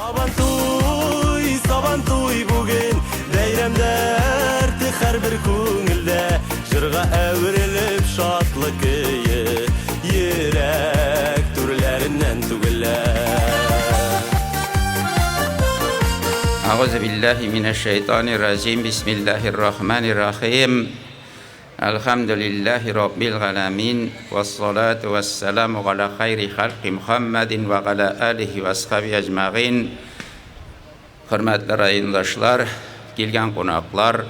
Сабантуй, Сабантуй бүген, бәйрәм дәрте һәрбер күңелдә, җырга әверелеп шатлык көе, йөрәк түрләреннән түгелә. Әгъузу биллаһи минәш-шәйтанир раҗим. Бисмиллаһир рахманир рахим. Әлхәмдүлилләһи раббил галәмин, вәссалату вәссәламу галә хайри халки Мухаммадин вә галә алихи вә асхаби әҗмәгыйн. Хөрмәтле райондашлар, килгән кунаклар,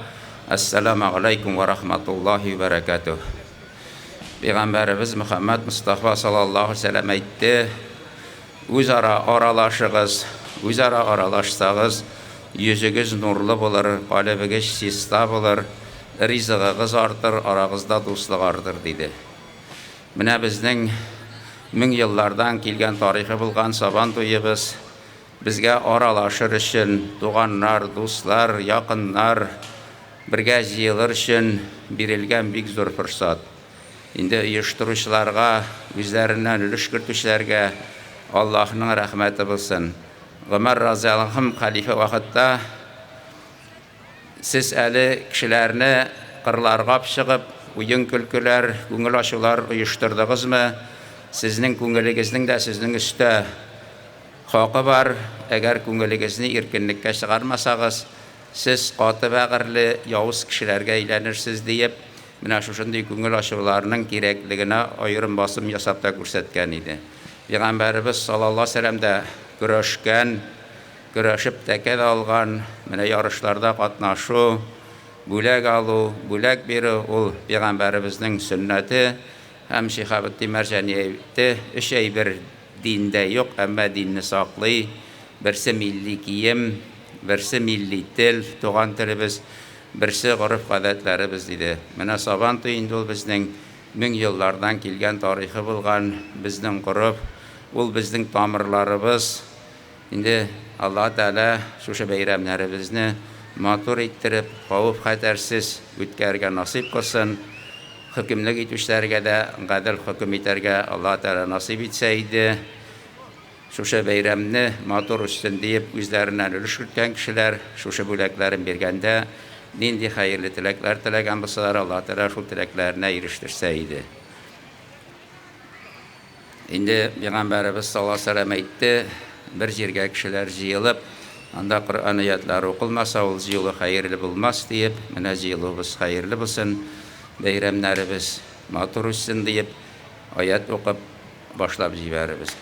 әссәламу алейкум вә рахматуллаһи вә бәрәкәтүһ. Пәйгамбәребез Мөхәммәд Мостафа саллаллаһу алейһи вә сәлләм әйтте, Үзара аралашыгыз, үзара аралашсагыз, йөзегез нурлы булыр, калебегез чиста булыр, ризыгыгыз артыр, арагызда дуслык артыр, диде. Менә безнең мең еллардан килгән тарихы булган Сабан туебыз безгә аралашыр өчен, туганнар, дуслар, якыннар бергә җыелыр өчен бирелгән бик зур форсат. Инде оештыручыларга, үзләреннән өлеш кертүчеләргә Аллаһның рәхмәте булсын. Гомәр разыяллаһу анһу хәлифә вакытта сез әле кешеләрне кырларга алып чыгып, уен-көлкеләр, күңел ачулар оештырдыгызмы? Сезнең күңелегезнең дә сезнең өстә хакы бар, әгәр күңелегезне иркенлеккә чыгармасагыз, Сез каты бәгырьле, явыз кешеләргә әйләнерсез, диеп, менә шушындый күңел ачуларның кирәклегенә аерым басым ясап та күрсәткән иде. Пәйгамбәребез саллаллаһу галәйһи ва сәлләм дә көрәшкән, көрәшеп тәкә дә алган, менә ярышларда катнашу, бүләк алу, бүләк бирү, ул пәйгамбәребезнең сөннәте. Һәм Шиһабетдин Мәрҗани әйтте, өч әйбер Диндә юк, әмма динне саклый. Берсе милли кием, берсе милли тел, туган телебез, берсе гореф-гадәтләребез, диде. Менә Сабан туе инде ул безнең мең еллардан килгән тарихы булган безнең гореф, ул безнең тамырларыбыз. Инде Аллаһы Тәгалә шушы бәйрәмнәребезне матур иттереп, хәвеф-хәтәрсез үткәрергә насыйп кылсын. Хөкемлек итүчеләргә дә гадел хөкем итәргә Аллаһы Тәгалә насыйп итсә иде. Шушы бәйрәмне матур үссен диеп үзләреннән өлеш керткән кешеләр шушы бүләкләрен биргәндә нинди хәерле теләкләр теләгән булсалар, Аллаһы Тәгалә шул теләкләренә ирештерсә иде. Инде Пәйгамбәребез саллаллаһу алейһи ва сәлләм әйтте, бер җиргә кешеләр җыелып, анда Коръән аятлары укылмаса, ул җыелу хәерле булмас, диеп, менә җыелуыбыз хәерле булсын, бәйрәмнәребез матур үссен, диеп, аять укып башлап җибәребез.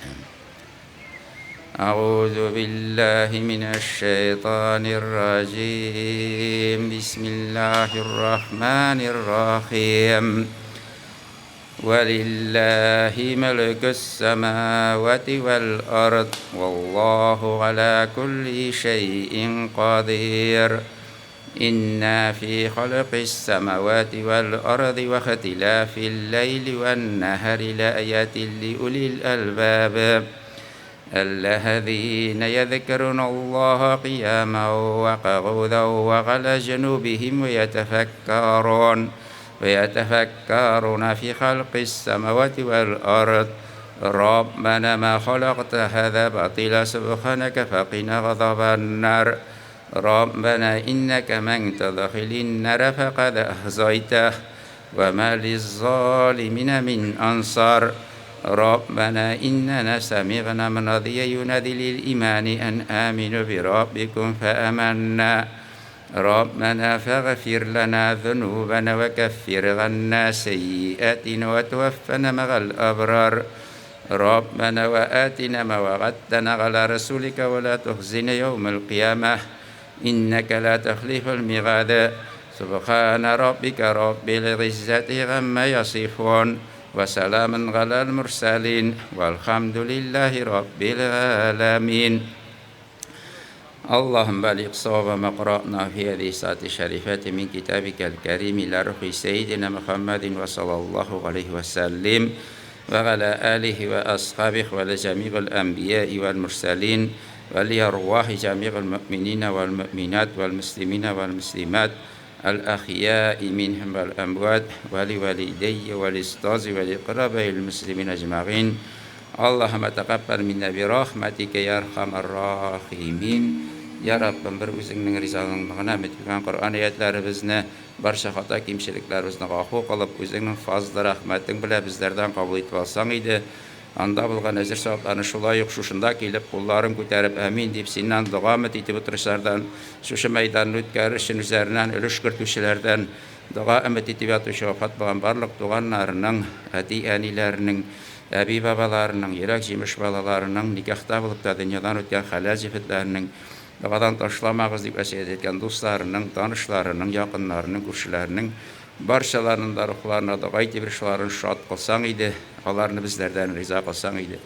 Әгъузу биллаһи минәш-шәйтанир раҗим. Бисмиллаһир рахманир рахим. Вәлилләһи мөлкүс сәмавати вәл ард, валлаһу галә күлли шәйин кадир. Иннә фи халкис сәмавати вәл арди вә ихтилафил ләйли вән нәһари ләаятин лиулил әлбаб. Әлләзинә язкуруналлаһа кыяман вә кагудан вә галә җунубиһим вә ятәфәккәрун вә ятәфәккәруна фи халкис сәмавати вәл ард Раббана ма халакта һаза батила субханәкә фәкина газабаннар Раббана иннәкә мән тадхилин нара фәкад ахзайтәһ Вә мә лиззалиминә мин ансар. Раббәнә иннәнә сәмигънә мөнадия юнади лил имани ән амину би раббикум фәәмәннә. Раббәнә фәгъфир ләнә зөнүбәнә вә кәффир ганнә сәйиәтинә вә тәвәффәнә мәгәл абрар. Раббәнә вә атинә мә вәгадтәнә галә расуликә вә лә тухзинә яүмәл кыямәһ. Иннәкә лә төхлифул мигад. Субхана раббика раббил гыйззәти гамма ясифун, вә сәламун галәл мурсәлин, вәлхәмдүлилләһи раббил галәмин. Аллаһумма балигъ саваба ма караъна фи һазиһи саати шәрифәти мин китабикәл кәрим илә рухи сәйидина Мөхәммәдин вә салаллаһу галәйһи вә сәллим вә галә алиһи вә асхабих вә лә җәмигъил әнбияи вәл мурсәлин вә лиарвахи җәмигъил мөэмининә вәл мөэминат вәл мөслиминә вәл мөслимат әл әхияи минһум вәл әмват вә ли вәлидәйя вә листази вә ли кырабаил мөслимин әҗмәгыйн. Аллаһуммә тәкаббәл миннә бирахмәтикә йә әрхәмәр рахимин. Йә Раббым, бер Үзеңнең ризалыгыңны гына өмет иткән Коръән аятьләребезне, барча хата-кимчелекләребезне гафу кылып, Үзеңнең фазлы-рәхмәтең белән безләрдән кабул итеп алсаң иде. Анда булган әҗер-савапларны шулай ук шушында килеп, кулларын күтәреп, Әмин дип, Синнән дога өмет итеп утыручылардан, шушы мәйданны үткәрер өчен үзләреннән өлеш кертүчеләрдән, дога өмет итеп ятучы вафат булган барлык туганнарының, әти-әниләренең, Әби-бабаларының, йөрәк җимеш балаларының, никахта булып та дөньядан үткән хәләл җефетләренең, догадан ташламагыз дип вәсыять иткән дусларының, танышларының, якыннарының, күршеләренең, барчаларының да рухларына дога итеп шуларын шат кылсаң иде, аларны безләрдән риза кылсаң иде.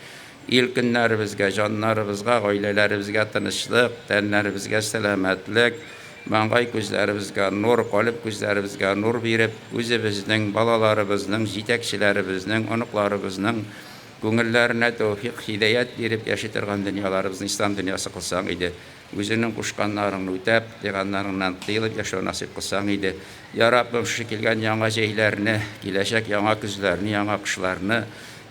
Ил-көннәребезгә, җаннарыбызга, гаиләләребезгә тынычлык, тәннәребезгә сәламәтлек, Маңгай күзләребезгә нур, калеб күзләребезгә нур биреп, үзебезнең, балаларыбызның, җитәкчеләребезнең, оныкларыбызның күңелләренә тәүфикъ, һидаять биреп яши торган дөньяларыбызны ислам дөньясы кылсаң иде. Үзеңнең кушканнарыңны үтәп, тыйганнарыңнан тыелып яшәү насыйп кылсаң иде. Я Раббым, шушы килгән яңа җәйләрне, киләчәк яңа көзләрне, яңа кышларны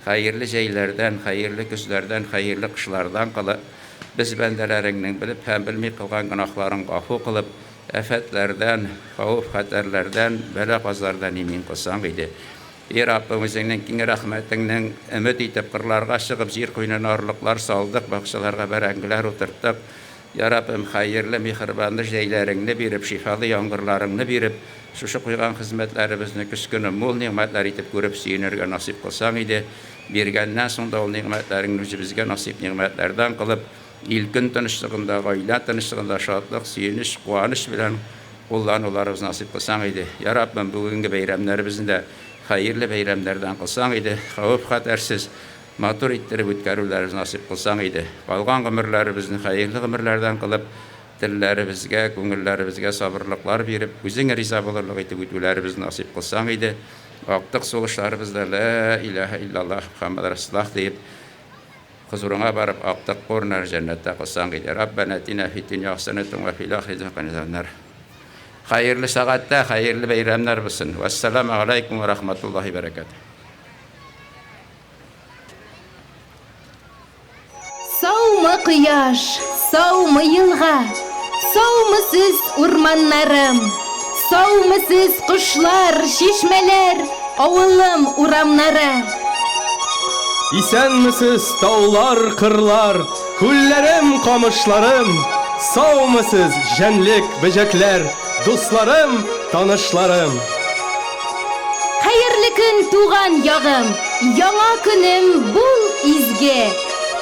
хәерле җәйләрдән, хәерле көзләрдән, хәерле кышлардан кылып, Без бәндәләреңнең белеп һәм белми кылган гөнаһларын гафу кылып, афәтләрдән, хәвеф-хәтәрләрдән, бәла-казалардан имин кылсаң иде. И Раббым, Үзеңнең киң рәхмәтеңнең өмет итеп, кырларга чыгып, җир куенына орлыклар салдык, бакчаларга бәрәңгеләр утырттык. Я Раббым, хәерле, миһербанлы җәйләреңне биреп, шифалы яңгырларыңны биреп, шушы куйган хезмәтләребезне көз көне мул нигъмәтләр итеп күреп сөенергә насыйп кылсаң иде. Биргәннән соң да ул нигъмәтләреңне үзебезгә насыйп нигъмәтләрдән кылып, ил-көн тынычлыгында, гаилә тынычлыгында шатлык, сөенеч, куаныч белән куллануларыбыз насыйп кылсаң иде. Я Раббым, бүгенге бәйрәмнәребезне дә хәерле бәйрәмнәрдән кылсаң иде, хәвеф-хәтәрсез, матур иттереп үткәрүләребез насыйп кылсаң иде. Калган гомерләребезне хәерле гомерләрдән кылып, телләребезгә, күңелләребезгә сабырлыклар биреп, үзең риза булырлык итеп үтүләребезне насыйп кылсаң иде. Актык сулышларыбызда Лә иләһә иллаллаһ Мөхәммәд Рәсуллаһ диеп, хозурыңа барып, актык урыннар җәннәттә кылсаң иде. Раббәнә атина фид дөнья хәсәнәтән вә фил ахирәти хәсәнәтән вә кина азабаннар. Хәерле сәгатьтә, хәерле бәйрәмнәр булсын. Вәссәламү галәйкүм вә рахматуллаһи бәрәкәтүһ. Саумы, кояш, саумы, елга, Саумы сез, урманнарым, Саумы сез, кошлар, чишмәләр, Авылым урамнары. Исәнмесез, таулар, кырлар, Күлләрем, камышларым, Саумысез, җәнлек, бөҗәкләр, Дусларым, танышларым. Хәерле көн, туган ягым, Яңа көнем бул изге!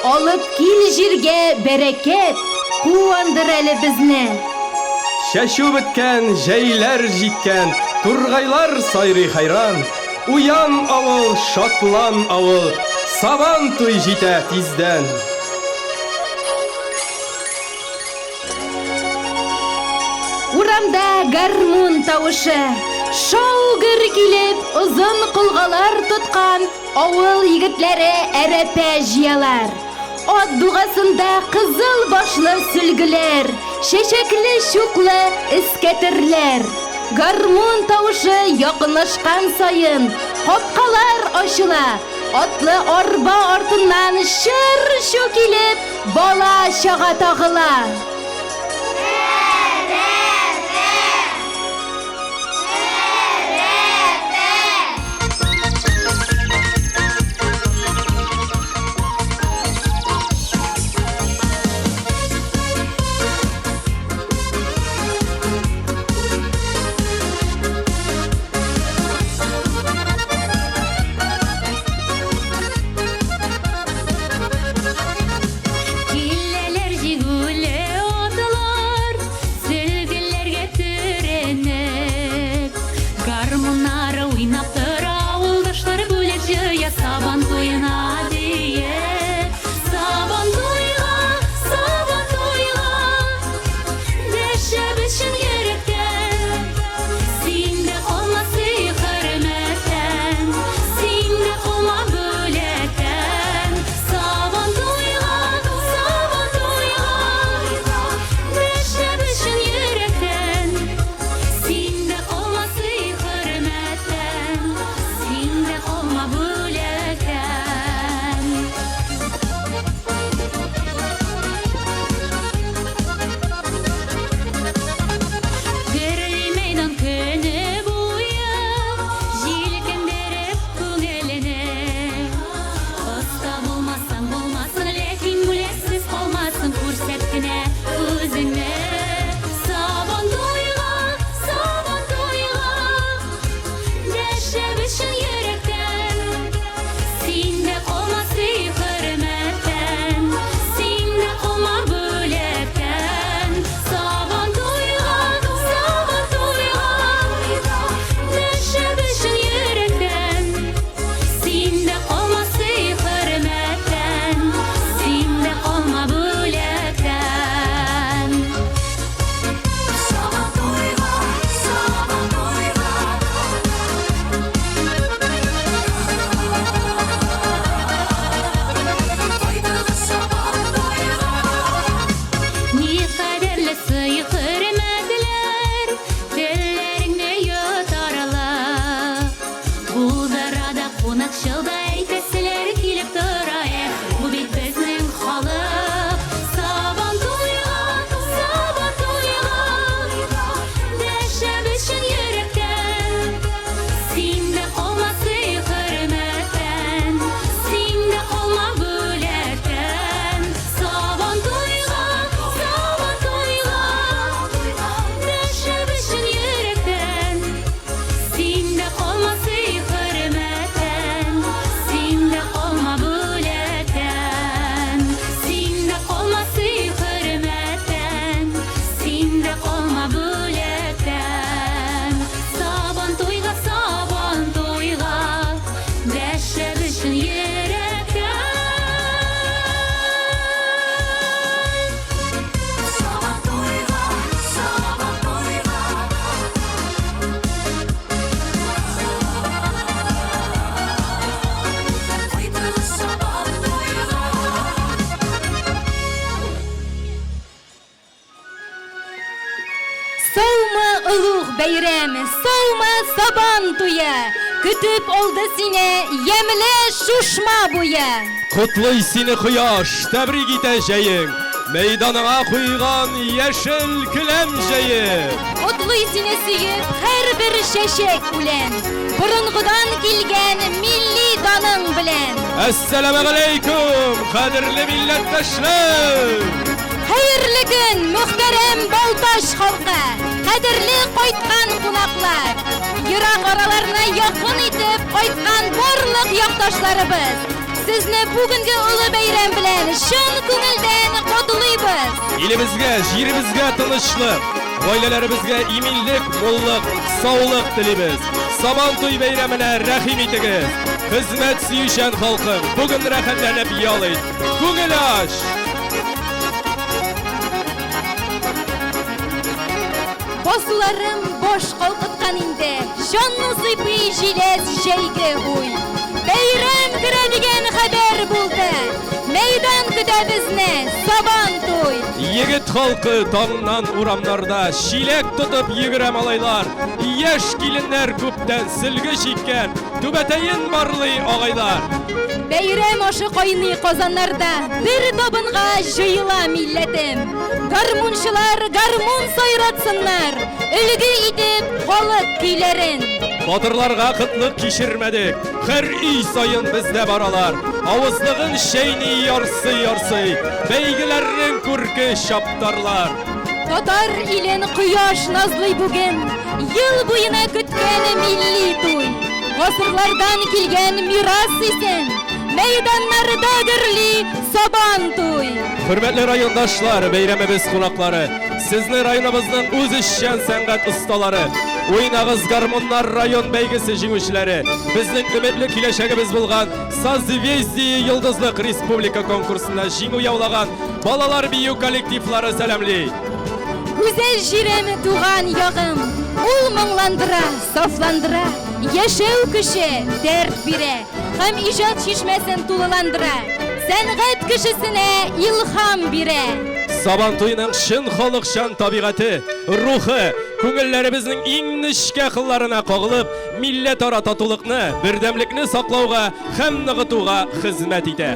Алып кил җиргә бәрәкәт, Куандыр әле безне. Чәчү беткән, җәйләр җиткән, Тургайлар сайрый хәйран. Уян, авыл, шатлан, авыл, Сабан туй җитә тиздән. Урамда гармун тавышы. Шау-гөр килеп, озын колгалар тоткан авыл егетләре әрәпә җыялар. Ат дугасында кызыл башлы сөлгеләр, чәчәкле чуклы эскәтерләр. Гармун тавышы якынлашкан саен, капкалар ачыла, атлы арба артыннан чыр-чу килеп, Бала-чага тагыла. Киләләр җигүле Саумы, олуг бәйрәм, саумы, Сабан туе! Көтеп алды сине ямьле Шушма буе! Котлый сине кояш, тәбрик итә җәең, Мәйданыңа куйган яшел келәм җәеп. Котлый сине сөеп һәрбер чәчәк, үлән, Борынгыдан килгән милли даның белән. Әссәламегаләйкүм, кадерле милләттәшләр! Хәерле көн, мөхтәрәм Балтач халкы, кадерле кайткан кунаклар! Ерак араларны якын итеп кайткан барлык якташларыбыз! Сезне бүгенге олы бәйрәм белән чын күңелдән котлыйбыз! Илебезгә, җиребезгә тынычлык, гаиләләребезгә иминлек, муллык, саулык телибез. Сабан туй бәйрәменә рәхим итегез! Хезмәт сөючән халкым, бүген рәхәтләнеп ял ит, күңел ач! Басуларым баш калкыткан инде, Җанны сыйпый җиләс җәйге уй. Бәйрәм керә дигән хәбәр булды, Мәйдан көтә безне, Сабан туй. Егет халкы таңнан урамнарда Чиләк тотып йөгерә малайлар. Яшь киленнәр күптән сөлге чиккән, Түбәтәен барлый агайлар. Бәйрәм ашы кайный казаннарда, Бер табынга җыела милләтем. Гармунчылар гармун сайратсыннар, Өлге итеп халык көйләрен. Батырларга кытлык кичермәдек, Һәр өй саен бездә бар алар. Авызлыгын чәйни ярсый-ярсый, Бәйгеләрнең күрке чаптарлар. Татар илен кояш назлый бүген, Ел буена көткән милли туй. Гасырлардан килгән мирас исен, Мәйданнарда гөрли Сабан туй. Хөрмәтле райондашлар, бәйрәмебез кунаклары, сезне районыбызның үзешчән сәнгать осталары, Уйнагыз гармуннар район бәйгесе җиңүчеләре, безнең өметле киләчәгебез булган Созвездие Йолдызлык республика конкурсында җиңү яулаган балалар бию коллективлары сәламли. Гүзәл җирем, туган ягым, ул моңландыра, сафландыра, яшәү көче, дәрт бирә һәм иҗат чишмәсен тулыландыра, сәнгать кешесенә илһам бирә. Сабан туеның чын халыкчан табигате, рухы, күңелләребезнең иң нечкә кылларына кагылып, милләтара татулыкны, бердәмлекне саклауга һәм ныгытуга хезмәт итә.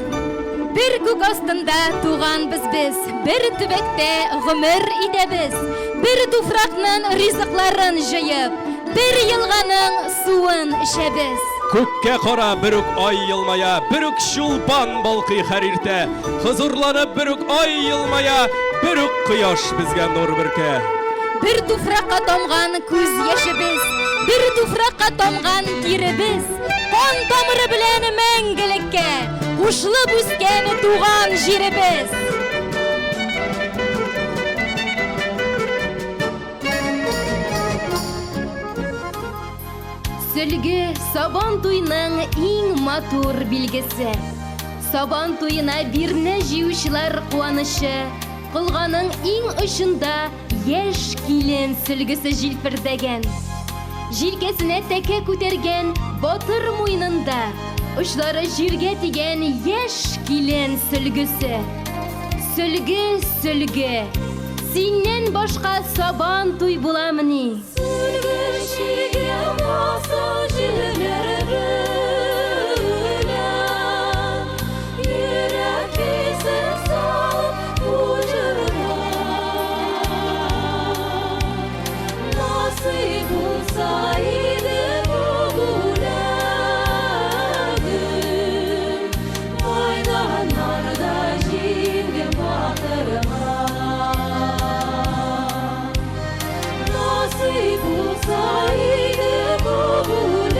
Бер күк астында туганбыз без, бер төбәктә гомер итәбез, бер туфракның ризыкларын җыеп, бер елганың суын эчәбез. Күккә кара, бер үк ай елмая, бер үк чулпан балкый һәр иртә. Хозурланып бер үк ай елмая, бер үк кояш безгә нур бөркә. Бер туфракка тамган күз яшебез, бер туфракка тамган тиребез, кан тамыры белән мәңгелеккә кушылып үскән туган җиребез. Сөлге Сабан туйның иң матур билгесе. Сабан туена бирнә җыючылар куанычы, колганың иң очында яшь килен сөлгесе җилфердәгән. Җилкәсенә тәкә күтәргән батыр муенында очлары җиргә тигән яшь килен сөлгесе. Сөлге, сөлге, синнән башка Сабан туй буламыни? Сөлге чигә масыл җилләр белән, Йөрәк көйсен салып бу җырга. Насыйп булса иде бу бүләгем, Майданнарда җиңгән батырга. Насыйп булса иде бу бүләгем,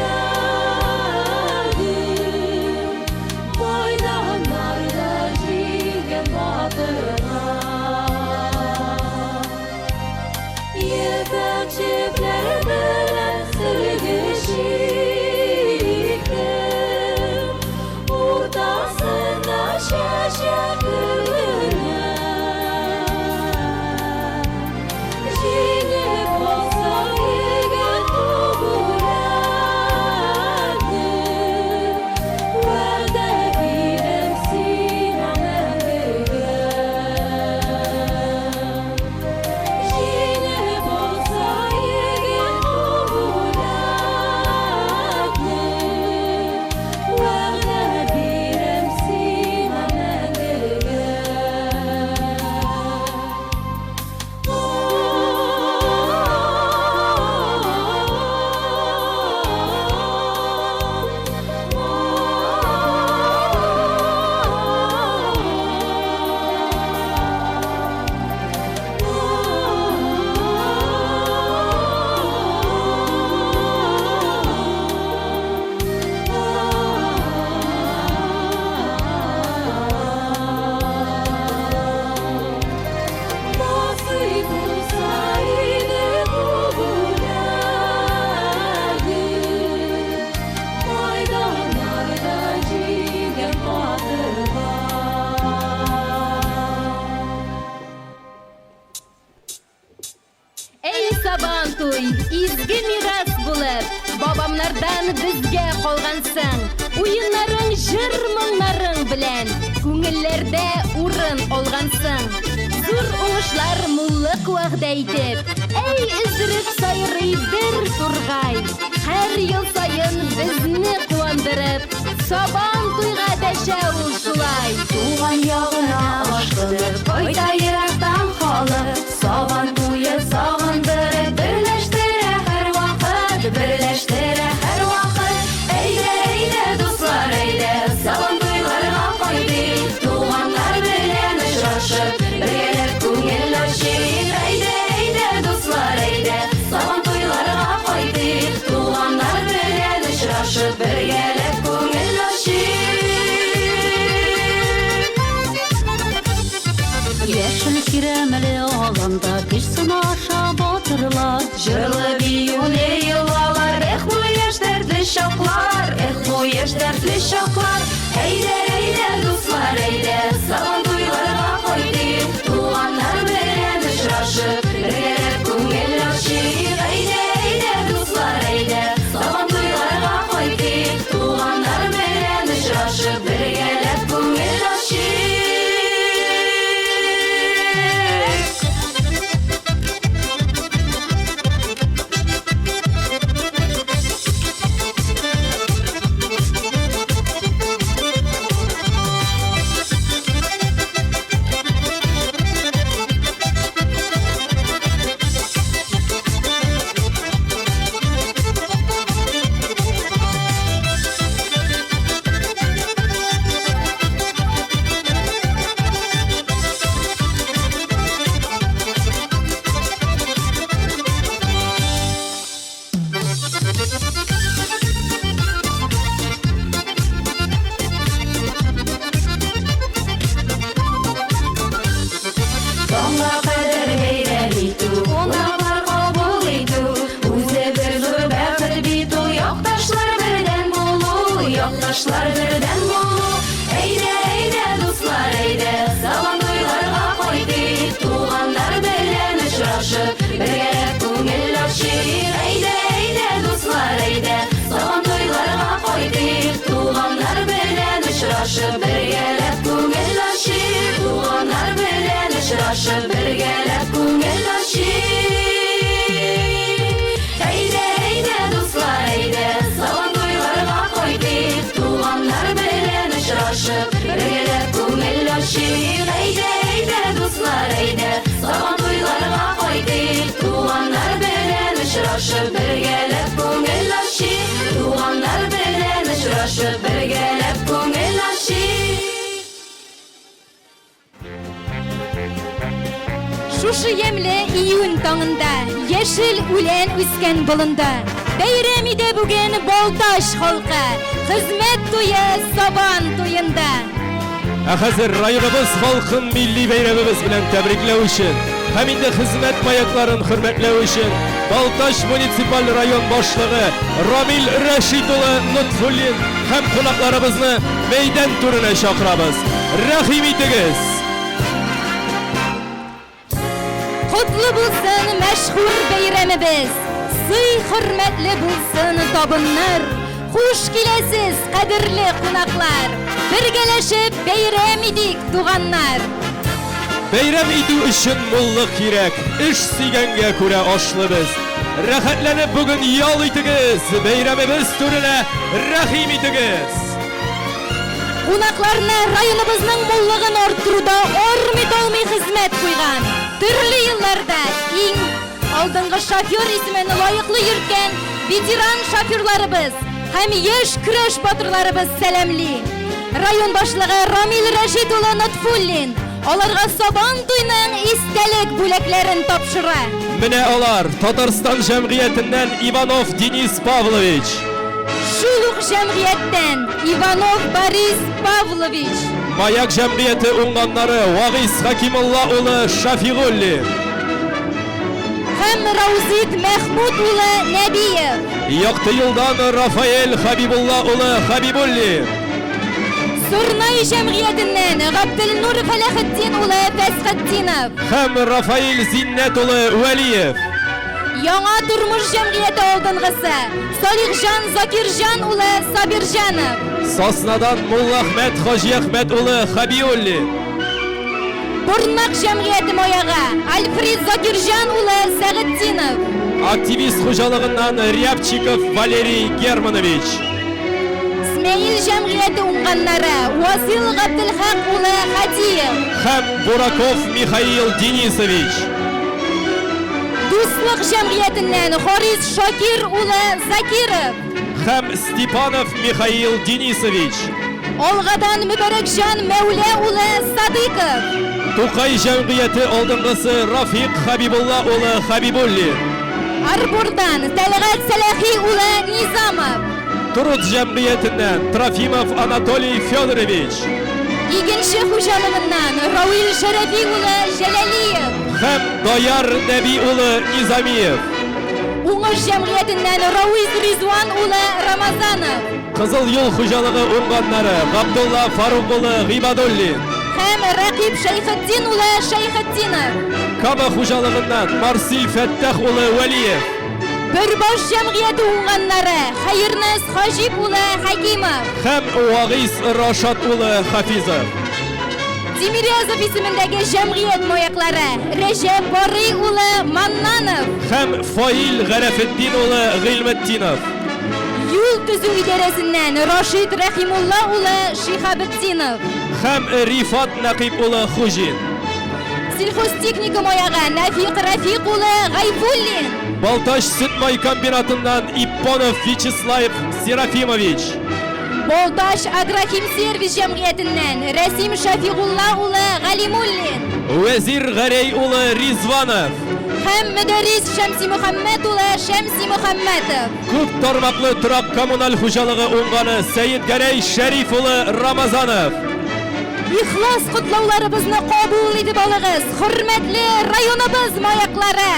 Сабан туй, изге мирас булып, бабамнардан безгә калгансың. Уеннарың, җыр-моңнарың белән күңелләрдә урын алгансың. Зур уңышлар, муллык вәгъдә итеп, әй өздереп сайрый бер тургай. Һәр ел саен безне куандырып, Сабан туйга дәшә ул шулай. Туган ягына ашкынып, кайта ерактан халык. Сабан туе сагындырып, берләштерә һәрвакыт, берләштерә һәрвакыт. Әйдә, әйдә, дуслар, әйдә, Сабан туйларга кайтыйк. Туганнар белән очрашып, бергәләп күңел ачыйк. Әйдә, әйдә, дуслар, әйдә, Сабан туйларга кайтыйк. Туганнар белән очрашып, бергәләп күңел ачыйк. Яшел чирәмле аланда көч сынаша батырлар. Җырлы биюле еллалар, эх бу яшь дәртле чаклар, эх бу яшь дәртле чаклар. Әйдә, әйдә, дуслар, әйдә, Сабан туйларга кайтыйк. Туганнар белән очрашып, бергәләп күңел ачыйк. Әйдә, әйдә, дуслар, әйдә, Сабан туйларга кайтыйк. Туганнар белән очрашып, бергәләп күңел ачыйк. Таңга кадәр бәйрәм итү, кунаклар кабул итү, үзе бер зур бәхет бит ул, якташлар бердәм булу, якташлар бердәм булу. Әйдә, әйдә, дуслар, әйдә, Сабан туйларга кайтыйк, туганнар белән очрашып, бергәләп күңел ачыйк. Әйдә, әйдә, дуслар, әйдә, Сабан туйларга кайтыйк, туганнар белән очрашып, бергәләп күңел ачыйк. Туганнар белән очрашып, бергәләп күңел ачыйк. Әйдә, әйдә, дуслар, әйдә, Сабан туйларга кайтыйк, туганнар белән очрашып, бергәләп күңел ачыйк. Әйдә, әйдә, дуслар, әйдә, Сабан туйларга кайтыйк, туганнар белән очрашып, бергәләп күңел ачыйк. Туганнар белән очрашып, бергәләп күңел ачыйк. Шушы ямьле июнь таңында, яшел үлән үскән болында, бәйрәм итә бүген Балтач халкы, хезмәт туе Сабан туенда. Ә хәзер районыбыз халкын милли бәйрәмебез белән тәбрикләү өчен һәм инде хезмәт маякларын хөрмәтләү өчен Балтач муниципаль район башлыгы Рамил Рәшит улы Нотфуллин һәм кунакларыбызны мәйдан түренә чакырабыз. Рәхим итегез! Котлы булсын мәшһүр бәйрәмебез, сый-хөрмәтле булсын табыннар. Хуш киләсез, кадерле кунаклар! Бергәләшеп бәйрәм итик, туганнар! Бәйрәм итү өчен муллык кирәк, эш сөйгәнгә күрә ашлы без. Рәхәтләнеп бүген ял итегез, бәйрәмебез түренә рәхим итегез! Кунакларны районыбызның муллыгын арттыруда армый-талмый хезмәт куйган, төрле елларда иң алдынгы шофер исемен лаеклы йөрткән ветеран шоферларыбыз һәм яшь көрәш батырларыбыз сәламли. Район башлыгы Рамил Рәшит улы Нотфуллин аларга Сабан туйның истәлек бүләкләрен тапшыра. Менә алар, Татарстан җәмгыятеннән Иванов Денис Павлович. Шул ук җәмгыятьтән Иванов Борис Павлович. Маяк җәмгыяте уңганнары Вагыйз Хакимулла улы Шафигуллин. Һәм Раузит Мәхмүт улы Нәбиев. Якты юлдан Рафаэль Хабибулла улы Хабибуллин. Сорнай җәмгыятеннән Габделнур Фәләхетдин улы Фәсхетдинов. Һәм Рафаэль Зиннәт улы Вәлиев. Яңа тормыш җәмгыяте алдынгысы Салихҗан Закирҗан улы Сабирҗанов. Соснадан Муллахмәт Хаҗиәхмәт улы Хабиуллин. Борнак җәмгыяте маягы Альфрид Закирҗан улы Сәгытдинов. Активист хуҗалыгыннан Рябчиков Валерий Германович. Смәел җәмгыяте уңганнары Васил Габделхак улы Хадиев. Һәм Бураков Михаил Денисович. Дуслык җәмгыятеннән Харис Шакир улы Закиров. Һәм Степанов Михаил Денисович. Алгадан Мөбәрәкҗан Мәүлә улы Садыйков. Тукай җәмгыяте алдынгысы Рафик Хабибулла улы Хабибуллин. Арбурдан Тәлгать Сәләхи улы Низамов. Труд җәмгыятеннән Трофимов Анатолий Федорович. Игенче хуҗалыгыннан Рауил Шәрәфи улы Җәләлиев. Һәм Даяр Нәби улы Низамиев. Уңыш җәмгыятеннән Рауиз Ризван улы Рамазанов. Кызыл юл хуҗалыгы уңганнары Габдулла Фарук улы Гыйбадуллин. Һәм Рәкыйп Шәйхетдин улы Шәйхетдинов. Кама хуҗалыгыннан Марсиль Фәттах улы Вәлиев. Бөрбаш җәмгыяте уңганнары Хәернас Хаҗип улы Хәкимов. Һәм Вагыйз Рашат улы Хафизов. Тимирязов исемендәге җәмгыять маяклары Рәҗәп Барый улы Маннанов. Һәм Фаил Гарәфетдин улы Гыйльметдинов. Юл төзү идарәсеннән Рашид Рәхимулла улы Шиһабетдинов. Һәм Рифат Нәкыйп улы Хуҗин. Сельхозтехника маягы Нәфикъ Рафик улы Гайфуллин. Балтач сөт-май комбинатыннан Иппонов Вячеслав Серафимович. Балтач Агрохимсервис җәмгыятеннән Рәсим Шафигулла улы Галимуллин. Вәзир Гәрәй улы Ризванов. Һәм Мөдәррис Шәмсимөхәммәт улы Шәмсимөхәммәтов. Күп тармаклы торак коммуналь хуҗалыгы уңганы Сәетгәрәй Шәриф улы Рамазанов. Ихлас котлауларыбызны кабул итеп алыгыз, хөрмәтле районыбыз маяклары!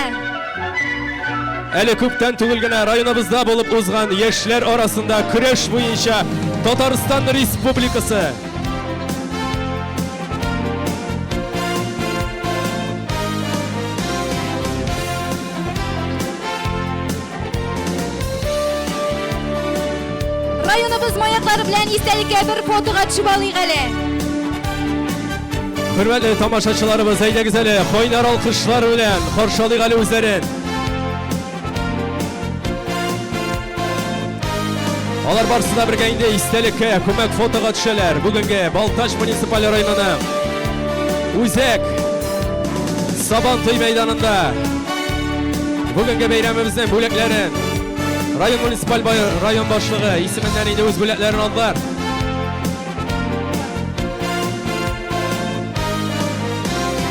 Әле күптән түгел генә районыбызда булып узган яшьләр арасында көрәш буенча Татарстан Республикасы Районыбыз маяклары белән истәлеккә бер фотога төшеп алыйк әле. Хөрмәтле тамашачыларыбыз, әйдәгез әле, кайнар алкышлар белән каршы алыйк әле үзләрен. Алар барысы да бергә инде истәлеккә күмәк фотога төшәләр. Бүгенге Балтач муниципаль районының үзәк Сабантуй мәйданында бүгенге бәйрәмебезнең бүләкләрен район муниципаль район башлыгы исеменнән инде үз бүләкләрен алдылар.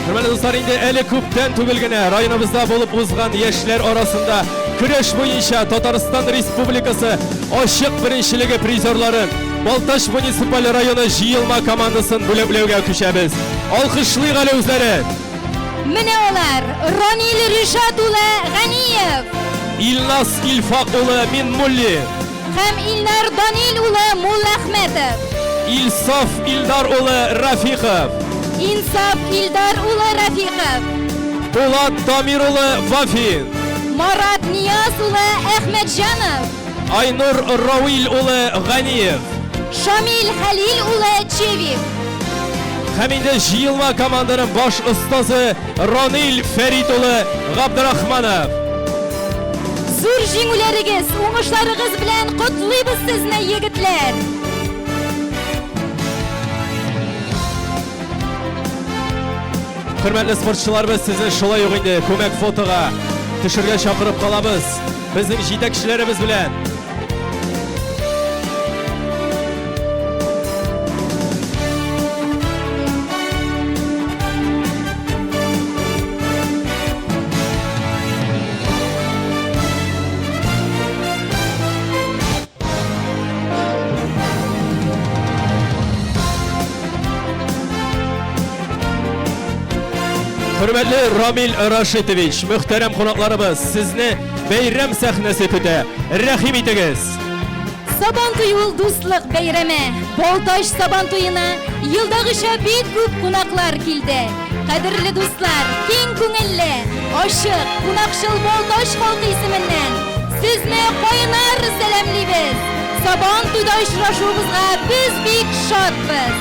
Хөрмәтле дуслар, инде әле күптән түгел генә районыбызда булып узган яшьләр арасында көрәш буенча Татарстан Республикасы ачык беренчелеге призерларын Балтач муниципаль районы җыелма командасын бүләкләүгә күчәбез. Алкышлыйк әле үзләрен. Менә алар, Ранил Ришат улы Ганиев. Илназ Илфак улы Минмуллин. Һәм Илнар Данил улы Муллахмәтов. Илсаф Илдар улы Рафихов. Инсаф Илдар улы Рафихов. Булат Дамир улы Вафин. Марат Нияз улы Әхмәтҗанов. Айнур Рауил улы Ганиев. Шамил Хәлил улы Чевик. Һәм инде җыелма команданың баш остазы Ранил Фәрит улы Габдрахманов. Зур җиңүләрегез, уңышларыгыз белән котлыйбыз сезне, егетләр! Хөрмәтле спортчыларыбыз, сезне шулай ук инде күмәк фотога төшергә чакырып калабыз. Безнең җитәкчеләребез белән. Хөрмәтле Рамил Рашитович, мөхтәрәм кунакларыбыз, сезне бәйрәм сәхнәсе көтә. Рәхим итегез. Сабантуй ул дуслык бәйрәме. Балтач Сабантуена елдагыча бик күп кунаклар килде. Кадерле дуслар, киң күңелле, Ачык, кунакчыл Балтач халкы исеменнән сезне кайнар сәламлибез! Сабан туйда очрашуыбызга без бик шатбыз!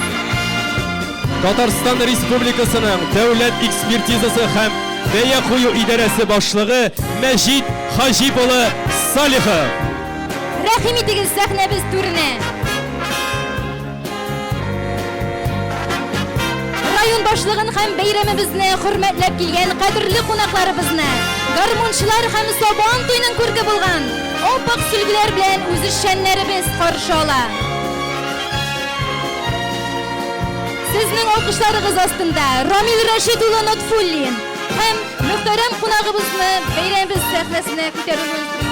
Татарстан Республикасының Дәүләт экспертизасы һәм бәя кую идарәсе башлыгы Мәҗит Хаҗип улы Салихов. Рәхим итегез сәхнәбез түренә! Район башлыгын һәм бәйрәмебезне хөрмәтләп килгән кадерле кунакларыбызны, гармунчылар һәм Сабан туйның күрке булган ап-ак сөлгеләр белән үзешчәннәребез каршы ала. Сезнең алкышларыгыз астында Рамил Рәшит улы Нотфуллин һәм мөхтәрәм кунагыбызны бәйрәмебез сәхнәсенә күтәрүен сорыйбыз.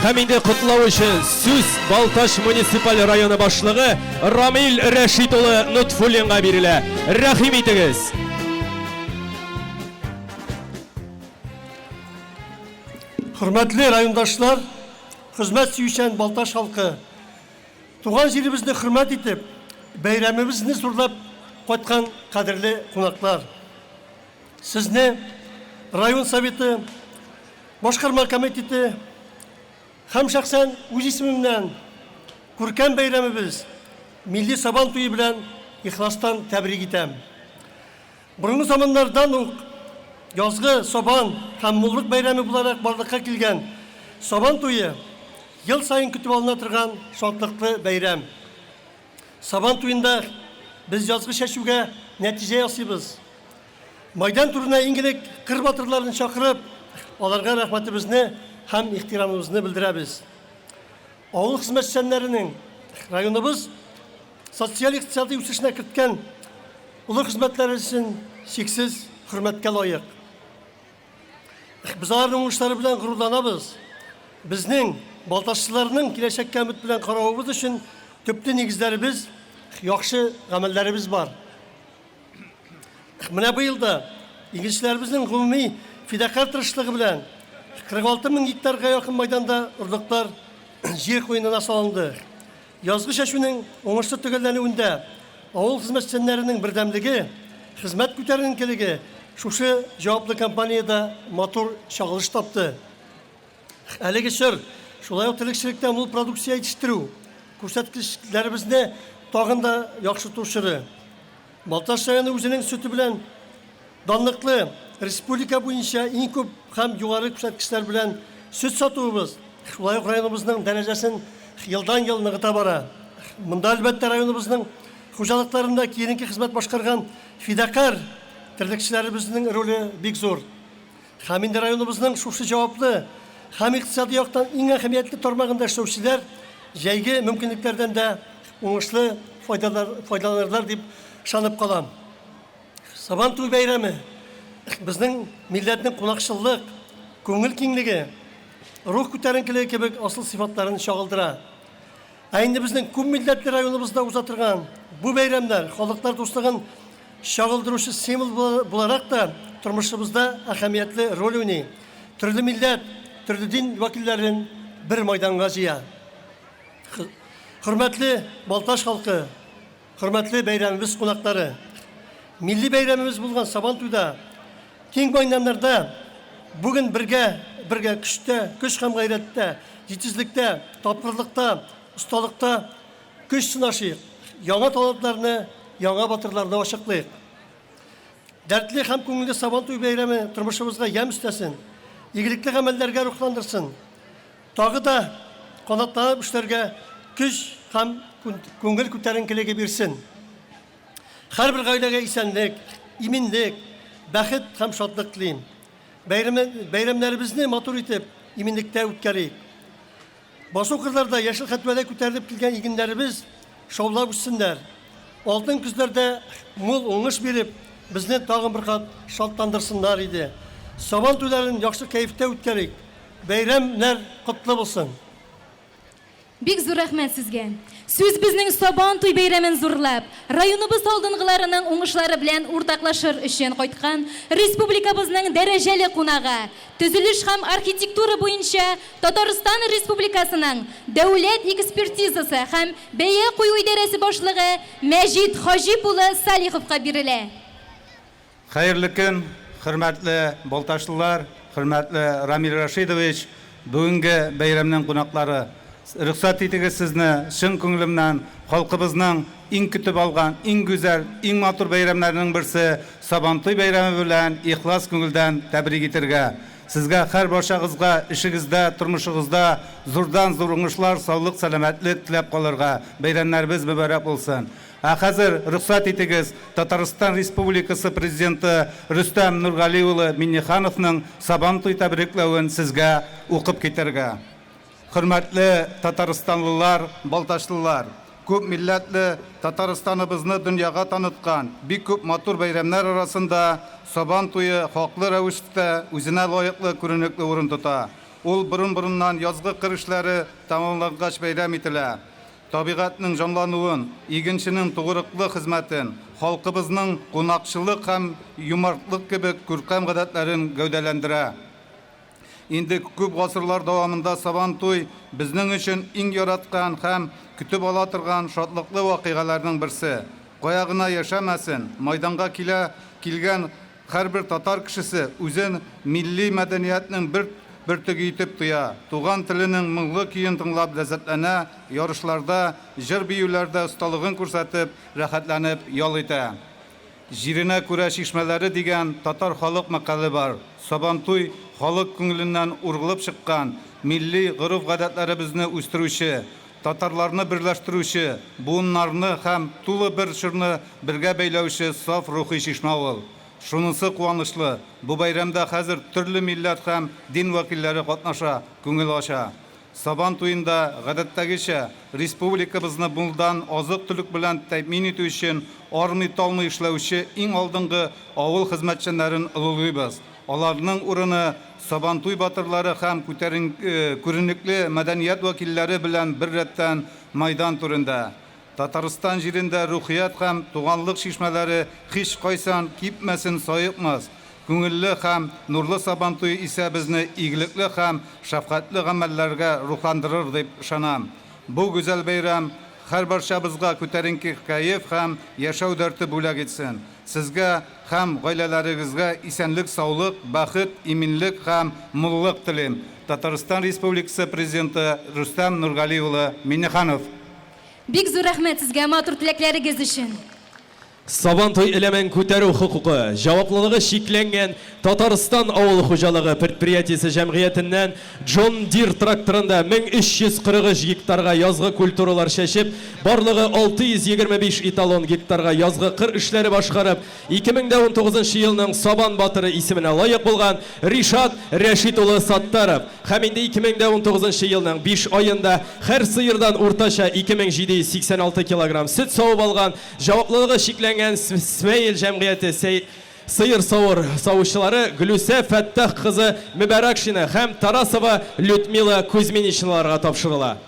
Һәм инде котлау өчен сүз Балтач муниципаль районы башлыгы Рамил Рәшит улы Нотфуллинга бирелә. Рәхим итегез! Хөрмәтле райондашлар, хезмәт сөючән Балтач халкы! Туган җиребезне хөрмәт итеп, бәйрәмебезне зурлап кайткан кадерле кунаклар! Сезне район Советы, башкарма комитеты һәм шәхсән үз исемемнән күркәм бәйрәмебез, милли Сабан туе белән ихластан тәбрик итәм. Борынгы заманнардан ук язгы Сабан һәм муллык бәйрәме буларак барлыкка килгән Сабан туе ел саен көтеп алына торган шатлыклы бәйрәм. Сабан туенда без язгы чәчүгә нәтиҗә ясыйбыз. Майдан турына иң элек кыр батырларын чакырып, аларга рәхмәтебезне һәм ихтирамыбызны белдерәбез. Авыл хезмәтчәннәренең районыбыз социаль-икътисадый үсешенә керткән олы хезмәтләре өчен чиксез хөрмәткә лаек. Без аларның уңышлары белән горурланабыз. Безнең, балтаччыларның киләчәккә өмет белән каравыбыз өчен төпле нигезләребез, яхшы гамәлләребез бар. Менә быел да игенчеләребезнең гомуми фидакарь тырышлыгы белән 46 мең гектарга якын майданда орлыклар җир куенына салынды. Язгы чәчүнең уңышлы төгәлләнүендә авыл хезмәтчәннәренең бердәмлеге, хезмәт күтәренкелеге шушы җаваплы кампаниядә матур чагылыш тапты. Әлеге чор шулай ук терлекчелектә мул продукция җитештерү күрсәткечләребезне тагын да яхшырту чоры. Балтач районы үзенең сөте белән данлыклы, республика буенча иң күп һәм югары күрсәткечләр белән сөт сатуыбыз, шулай ук районыбызның дәрәҗәсен елдан-ел ныгыта бара. Монда, әлбәттә, районыбызның хуҗалыкларында киеренке хезмәт башкарган фидакарь терлекчеләребезнең роле бик зур. Һәм инде районыбызның шушы җаваплы һәм икътисади яктан иң әһәмиятле тармагында эшләүчеләр җәйге мөмкинлекләрдән дә уңышлы файдаланырлар дип ышанып калам. Сабан туй бәйрәме безнең милләтнең кунакчыллык, күңел киңлеге, рух күтәренкелеге кебек асыл сыйфатларын чагылдыра. Ә инде безнең күп милләтле районыбызда уза торган бу бәйрәмнәр халыклар дуслыгын чагылдыручы символ буларак та тормышыбызда әһәмиятле роль уйный, төрле милләт, төрле дин вәкилләрен бер майданга җыя. Хөрмәтле Балтач халкы, хөрмәтле бәйрәмебез кунаклары! Милли бәйрәмебез булган Сабантуйда, киң майданнарда бүген бергә, бергә көчтә, көч һәм гайрәттә, җитезлектә, тапкырлыкта, осталыкта көч сынашыйк, яңа талантларны, яңа батырларны ачыклыйк. Дәртле һәм күңелле Сабантуй бәйрәме тормышыбызга ямь өстәсен, игелекле гамәлләргә рухландырсын, тагы да канатланып эшләргә көч һәм күңел күтәренкелеге бирсен. Һәрбер гаиләгә исәнлек, иминлек, бәхет һәм шатлык телим. Бәйрәмнәребезне матур итеп, иминлектә үткәрик. Басу-кырларда яшел хәтвәдәй күтәрелеп килгән игеннәребез шаулап үссеннәр. Алтын көзләрдә мул уңыш биреп, безне тагын бер кат шатландырсыннар иде. Сабан туйларын яхшы кәефтә үткәрик. Бәйрәмнәр котлы булсын! Бик зур рәхмәт сезгә. Сүз безнең Сабан туй бәйрәмен зурлап, районыбыз алдынгыларының уңышлары белән уртаклашыр өчен кайткан республикабызның дәрәҗәле кунагы, төзелеш һәм архитектура буенча Татарстан Республикасының Дәүләт экспертизасы һәм бәя кую идарәсе башлыгы Мәҗит Хаҗип улы Салиховка бирелә. Хәерле көн, Хөрмәтле балтачлылар, хөрмәтле Рамил Рашидович, бүгенге бәйрәмнең кунаклары. Рөхсәт итегез сезне чын күңелемнән халкыбызның иң көтеп алган, иң гүзәл, иң матур бәйрәмнәренең берсе Сабантуй бәйрәме белән ихлас күңелдән тәбрик итәргә. Сезгә һәр барчагызга эшегездә, тормышыгызда зурдан-зур уңышлар, саулык, сәламәтлек теләп калырга. Бәйрәмнәребез мөбарәк булсын. Ә хәзер рөхсәт итегез Татарстан Республикасы Президенты Рөстәм Нургали улы Миңнехановның Сабантуй тәбрикләвен сезгә укып китәргә. Хөрмәтле татарстанлылар, балтачлылар! Күп милләтле Татарстаныбызны дөньяга таныткан бик күп матур бәйрәмнәр арасында Сабан туе хаклы рәвештә үзенә лаеклы күренекле урын тота. Ул борын-борыннан язгы кыр эшләре тәмамлангач бәйрәм ителә. Табигатьнең җанлануын, игенченең тугрыклы хезмәтен, халкыбызның кунакчылык һәм юмартлык кебек күркәм гадәтләрен гәүдәләндерә. Инде күп гасырлар дәвамында Сабантуй безнең өчен иң яраткан һәм көтеп ала торган шатлыклы вакыйгаларның берсе. Кая гына яшәмәсен, майданга килә килгән һәрбер татар кешесе үзен милли мәдәниятнең бер бөртеге итеп тоя, туган теленең моңлы көен тыңлап ләззәтләнә, ярышларда, җыр-биюләрдә осталыгын күрсәтеп, рәхәтләнеп ял итә. Җиренә күрә чишмәләре дигән татар халык мәкале бар. Сабантуй, халык күңеленнән ургылып чыккан, милли гореф-гадәтләребезне үстерүче, татарларны берләштерүче, буыннарны һәм тулы бер чорны бергә бәйләүче саф рухи чишмә ул. Шунысы куанычлы, бу бәйрәмдә хәзер төрле милләт һәм дин вәкилләре катнаша, күңел ача. Сабан туенда, гадәттәгечә, республикабызны мулдан азык-төлек белән тәэмин итү өчен армый-талмый эшләүче иң алдынгы авыл хезмәтчәннәрен олылыйбыз. Аларның урыны Сабантуй батырлары һәм күренекле мәдәният вәкилләре белән беррәттән майдан түрендә. Татарстан җирендә рухият һәм туганлык чишмәләре һичкайчан кипмәсен, саекмас. Күңелле һәм нурлы Сабантуй исә безне игелекле һәм шәфкатьле гамәлләргә рухландырыр дип ышанам. Бу гүзәл бәйрәм һәрбарчабызга күтәренке кәеф һәм яшәү дәрте бүләк итсен. Сезгә һәм гаиләләрегезгә исәнлек-саулык, бәхет, иминлек һәм муллык телим. Татарстан Республикасы Президенты Рөстәм Нургали улы Миңнеханов. Бик зур рәхмәт сезгә матур теләкләрегез өчен. Сабантуй элемен күтәрү хокукы, җаваплылыгы чикләнгән Татарстан авыл хуҗалыгы предприятиесе җәмгыятеннән Джон Дир тракторында 1343 гектарга язгы культуралар чәчеп, барлыгы 625 эталон гектарга язгы кыр эшләре башкарып, 2019 елның Сабан батыры исеменә лаек булган Ришат Рәшит улы Саттаров һәм инде 2019 елның 5 аенда һәр сыердан уртача 2786 килограмм сөт савып алган җаваплылыгы чикләнгән Смәел җәмгыяте сыер савыр савучылары Гөлүсә Фәттах кызы Мөбарәкшина һәм Тарасова Людмила Кузьминичналарга тапшырыла.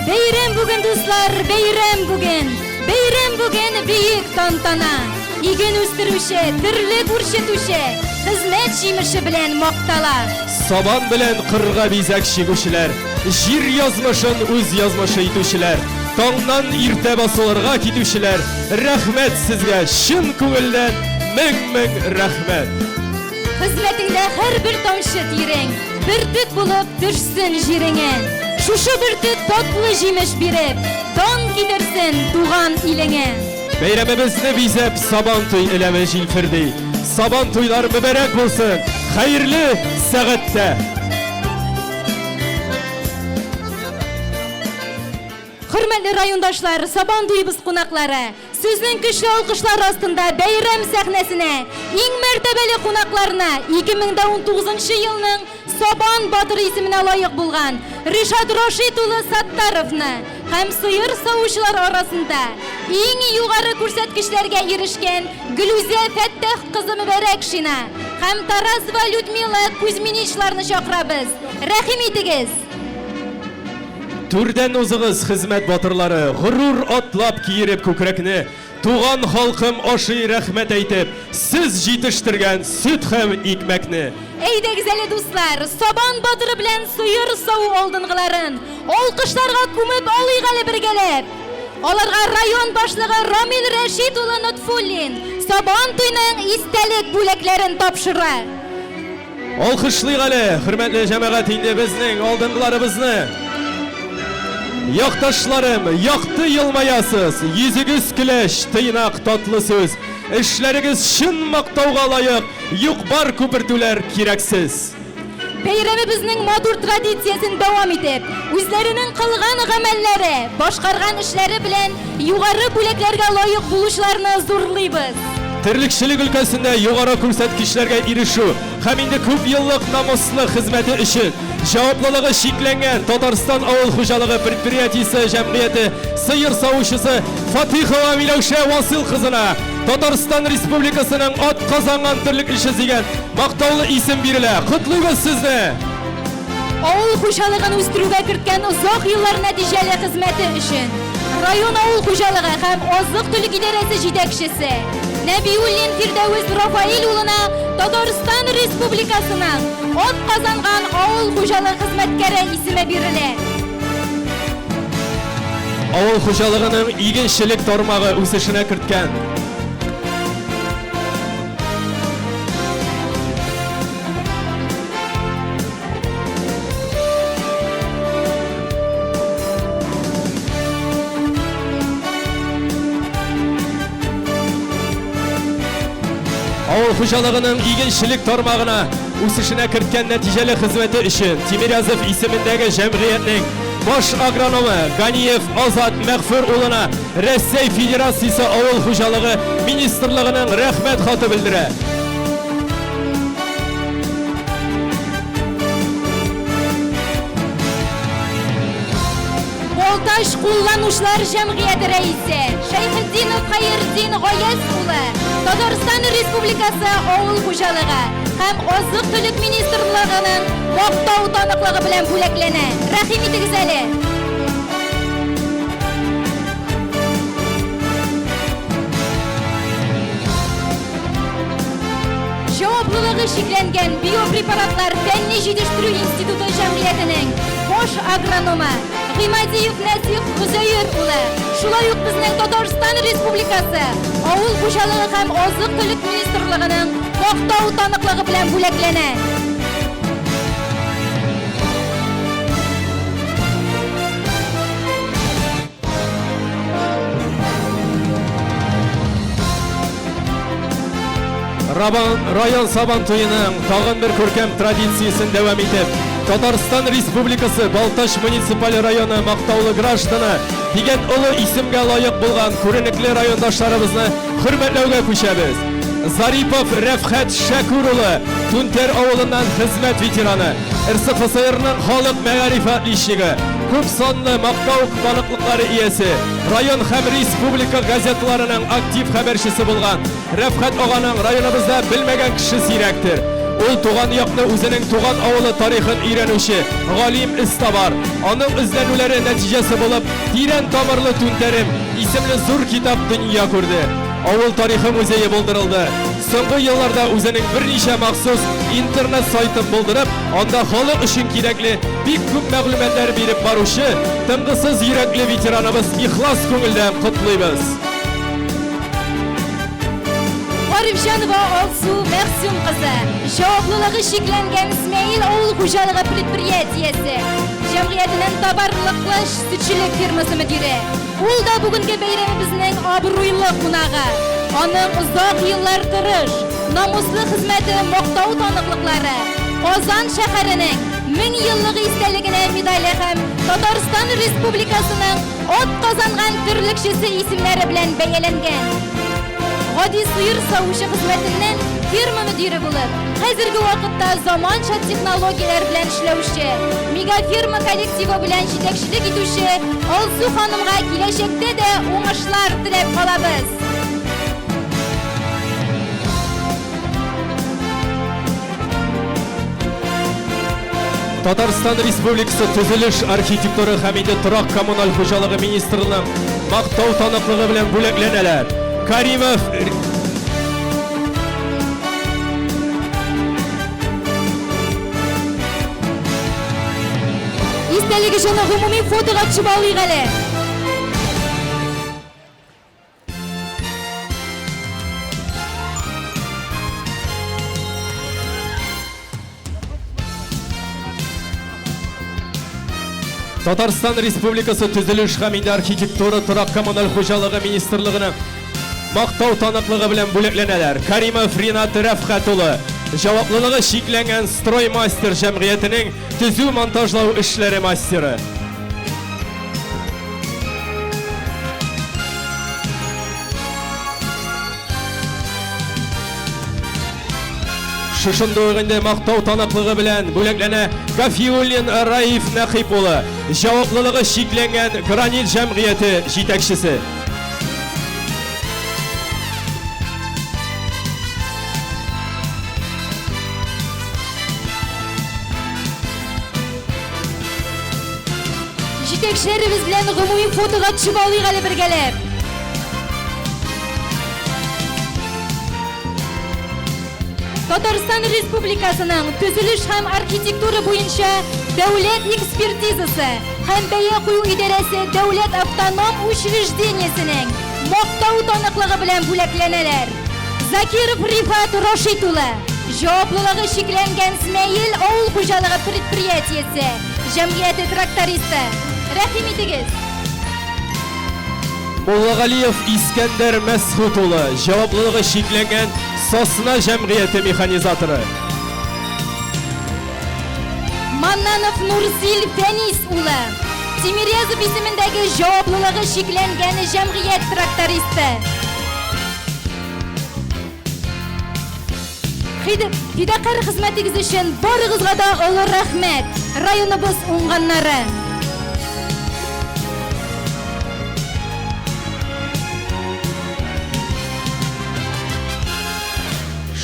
Бәйрәм бүген, дуслар, бәйрәм бүген. Бәйрәм бүген бөек тантана. Иген үстерүче, терлек үрчетүче, хезмәт җимеше белән мактала. Сабан белән кырга бизәк чигүчеләр, җир язмышын үз язмышы итүчеләр, таңнан иртә басуларга китүчеләр, рәхмәт сезгә, чын күңелдән мең-мең рәхмәт. Хезмәтеңдә һәрбер тамчы тирең, бөртек булып төшсен җиреңә. Шушы бөртек татлы җимеш биреп, дан китерсен туган илеңә. Бәйрәмебезне бизәп Сабан туй эләме җилферди. Сабан туйлар мөбарәк булсын! Хәерле сәгатьтә! Хөрмәтле райондашлар, Сабан туебыз кунаклары, сезнең көчле алкышлар астында бәйрәм сәхнәсенә иң мәртәбәле кунакларны 2019 елның Сабан батыры исеменә лаек булган Ришат Рашит улы Саттаровны һәм сыер савучылар арасында иң югары күрсәткечләргә ирешкән Гөлүзә Фәттах кызы Мөбәрәкшина һәм Тарасова Людмила Кузьминичларны чакырабыз. Рәхим итегез! Түрдән узыгыз, хезмәт батырлары, горур атлап киереп күкрәкне, туган халкым ашый рәхмәт әйтеп, сез җитештергән сөт һәм икмәкне. Әйдәгез әле, дуслар, Сабан батыры белән сыер саву алдынгыларын алкышларга күмеп алыйк әле бергәләп. Аларга район башлыгы Рамил Рәшит улы Нотфуллин, Сабантуйның истәлек бүләкләрен тапшыра. Алкышлыйк әле, хөрмәтле җәмәгать, инде безнең алдынгыларыбызны. Якташларым, якты елмаясыз, йөзегез көләч, тыйнак татлы сүз. Эшләрегез чын мактауга лаек, юк-бар күпертүләр кирәксез. Бәйрәмебезнең матур традициясен дәвам итеп, үзләренең кылган гамәлләре, башкарган эшләре белән югары бүләкләргә лаек булучыларны зурлыйбыз. Терлекчелек өлкәсендә югары күрсәткечләргә ирешү һәм инде күп еллык намуслы хезмәте өчен җаваплылыгы чикләнгән Татарстан авыл хуҗалыгы предприятиесе җәмгыяте сыер савучысы Фатыйхова Миләүшә Васил кызына Татарстан Республикасының атказанган терлекчесе дигән мактаулы исем бирелә. Котлыйбыз сезне! Авыл хуҗалыгын үстерүгә керткән озак еллар нәтиҗәле хезмәте өчен район авыл хуҗалыгы һәм азык-төлек идарәсе җитәкчесе Нәбиуллин Фирдәвес Рафаил улына Татарстан Республикасының атказанган авыл хуҗалыгы хезмәткәре исеме бирелә. Авыл хуҗалыгының игенчелек тармагы үсешенә керткән Авыл хуҗалыгының игенчелек тармагына үсешенә керткән нәтиҗәле хезмәте өчен Тимирязев исемендәге җәмгыятьнең баш агрономы Ганиев Азат Мәгъфүр улына Рәсәй Федерациясе Авыл хуҗалыгы министрлыгының рәхмәт хаты белдерә. Балтач кулланучылар җәмгыяте рәисе Шәйхетдинов Хәертдин Гаяз улы Татарстан Республикасы Авыл хуҗалыгы һәм азык-төлек министрлыгының мактау таныклыгы белән бүләкләнә. Рәхим итегез әле. Җаваплылыгы чикләнгән биопрепаратлар фәнни җитештерү институты җәмгыятенең баш агрономы Гыймадиев Нәсих Гозәер улы, шулай ук безнең Татарстан Республикасы Авыл хуҗалыгы һәм азык-төлек министрлыгының мактау таныклыгы белән бүләкләнә. Рабан, район Сабан туеның тагын бер күркәм традициясен дәвам итеп, Татарстан Республикасы Балтач муниципаль районы мактаулы гражданы дигән олы исемгә лаек булган күренекле райондашларыбызны хөрмәтләүгә күчәбез. Зарипов Рәфхәт Шәкүр улы, Түнтәр авылыннан хезмәт ветераны, РСФСРның халык мәгариф отличнигы, күп санлы мактау таныклыклары иясе, район һәм республика газеталарының актив хәбәрчесе булган Рәфхәт аганың районыбызда белмәгән кеше сирәктер. Ул туган якны үзенең туган авылы тарихын өйрәнүче галим эзтабар. Аның эзләнүләре нәтиҗәсе булып Тирән тамырлы Түнтәрем исемле зур китап дөнья күрде. Авыл тарихы музее булдырылды. Соңгы елларда үзенең берничә махсус интернет сайтын булдырып, анда халык өчен кирәкле бик күп мәгълүматлар биреп баручы тынгысыз йөрәкле ветераныбыз ихлас күңелдән котлыйбыз. Гарифҗанова Алсу Мәгъсүм кызы, җаваплылыгы чикләнгән Смәел авыл хуҗалыгы предприятиесе җәмгыятенең товарлыклы сөтчелек фермасы мөдире. Ул да бүгенге бәйрәмебезнең абруйлы кунагы. Аның озак еллар тырыш, намуслы хезмәте мактау таныклыклары, Казан шәһәренең 1000 еллыгы истәлегенә медале һәм Татарстан Республикасының атказанган терлекчесе исемнәре белән бәяләнгән. Гади сыер савучы хезмәтеннән ферма мөдире булып, хәзерге вакытта заманча технологияләр белән эшләүче, мегаферма коллективы белән җитәкчелек итүче Алсу ханымга киләчәктә дә уңышлар теләп калабыз. Татарстан Республикасы төзелеш архитектура һәм инде торак коммуналь хуҗалыгы министрының мактау таныклыгы белән бүләкләнәләр. Каримов Истәлек өчен гомуми фотога төшеп алыйк әле. Татарстан Республикасы төзелеш һәм инде архитектура торак коммуналь хуҗалыгы министрлыгының Мактау таныклыгы белән бүләкләнәләр. Каримов Ринат Рәфхәт улы, җаваплылыгы чикләнгән Строймастер җәмгыятенең төзү-монтажлау эшләре мастеры. Шушында ук инде мактау таныклыгы белән бүләкләнә Гафиуллин Раиф Нәкыйп улы, җаваплылыгы чикләнгән Гранит җәмгыяте җитәкчесе. Җитәкчеләребез белән гомуми фотога төшеп алыйк әле бергәләп. Татарстан Республикасының төзелеш һәм архитектура буенча дәүләт экспертизасы һәм бәя кую идарәсе дәүләт автоном учреждениесенең Мактау таныклыгы белән бүләкләнәләр. Закиров Рифат Рашит улы, җаваплылыгы чикләнгән Смәел авыл хуҗалыгы предприятиесе җәмгыяте трактористы. Рәхим итегез! Муллагалиев Искәндәр Мәсхүт улы, җаваплылыгы чикләнгән Сосна җәмгыяте механизаторы. Маннанов Нурзил Фәнис улы, Тимирязов исемендәге җаваплылыгы чикләнгән җәмгыять трактористы. Фидакарь хезмәтегез өчен барыгызга да олы рәхмәт, районыбыз уңганнары!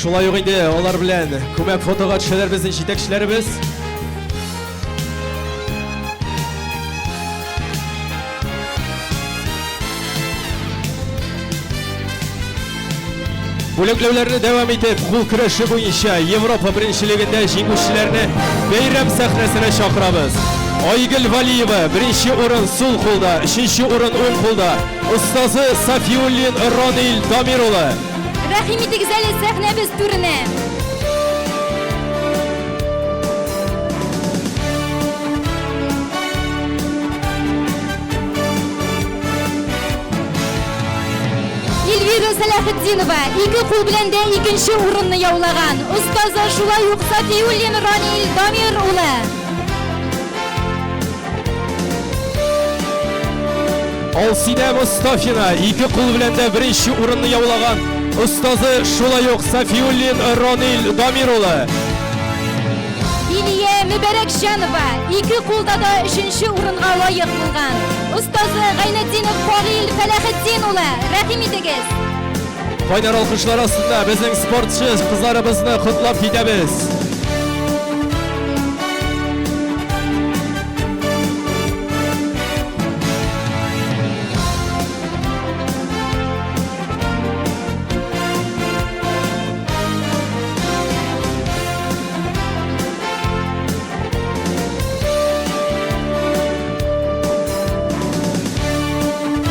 Шулай ук инде алар белән күмәк фотога төшәләр безнең җитәкчеләребез. Бүләкләүләрне дәвам итеп, кул көрәше буенча Европа беренчелегендә җиңүчеләрне бәйрәм сәхнәсенә чакырабыз. Айгөл Валиева беренче урын сул кулда, өченче урын уң кулда. Остазы Сафиуллин Ронил Дамир улы. Рәхим итегез әле сәхнәбез түренә. Эльвира Сәләхетдинова ике кул белән дә икенче урынны яулаган. Остазы шулай ук Сафиуллин Ранил Дамир улы. Алсинә Мостафина ике кул белән дә беренче урынны яулаган. Остазы шулай ук Сафиуллин Ронил Дамир улы. Лилия Мөбәрәкҗанова ике кулда да өченче урынга лаек булган. Остазы Гайнетдинов Фагыйль Фәләхетдин улы. Рәхим итегез. Кайнар алкышлар астында безнең спортчы кызларыбызны котлап китәбез.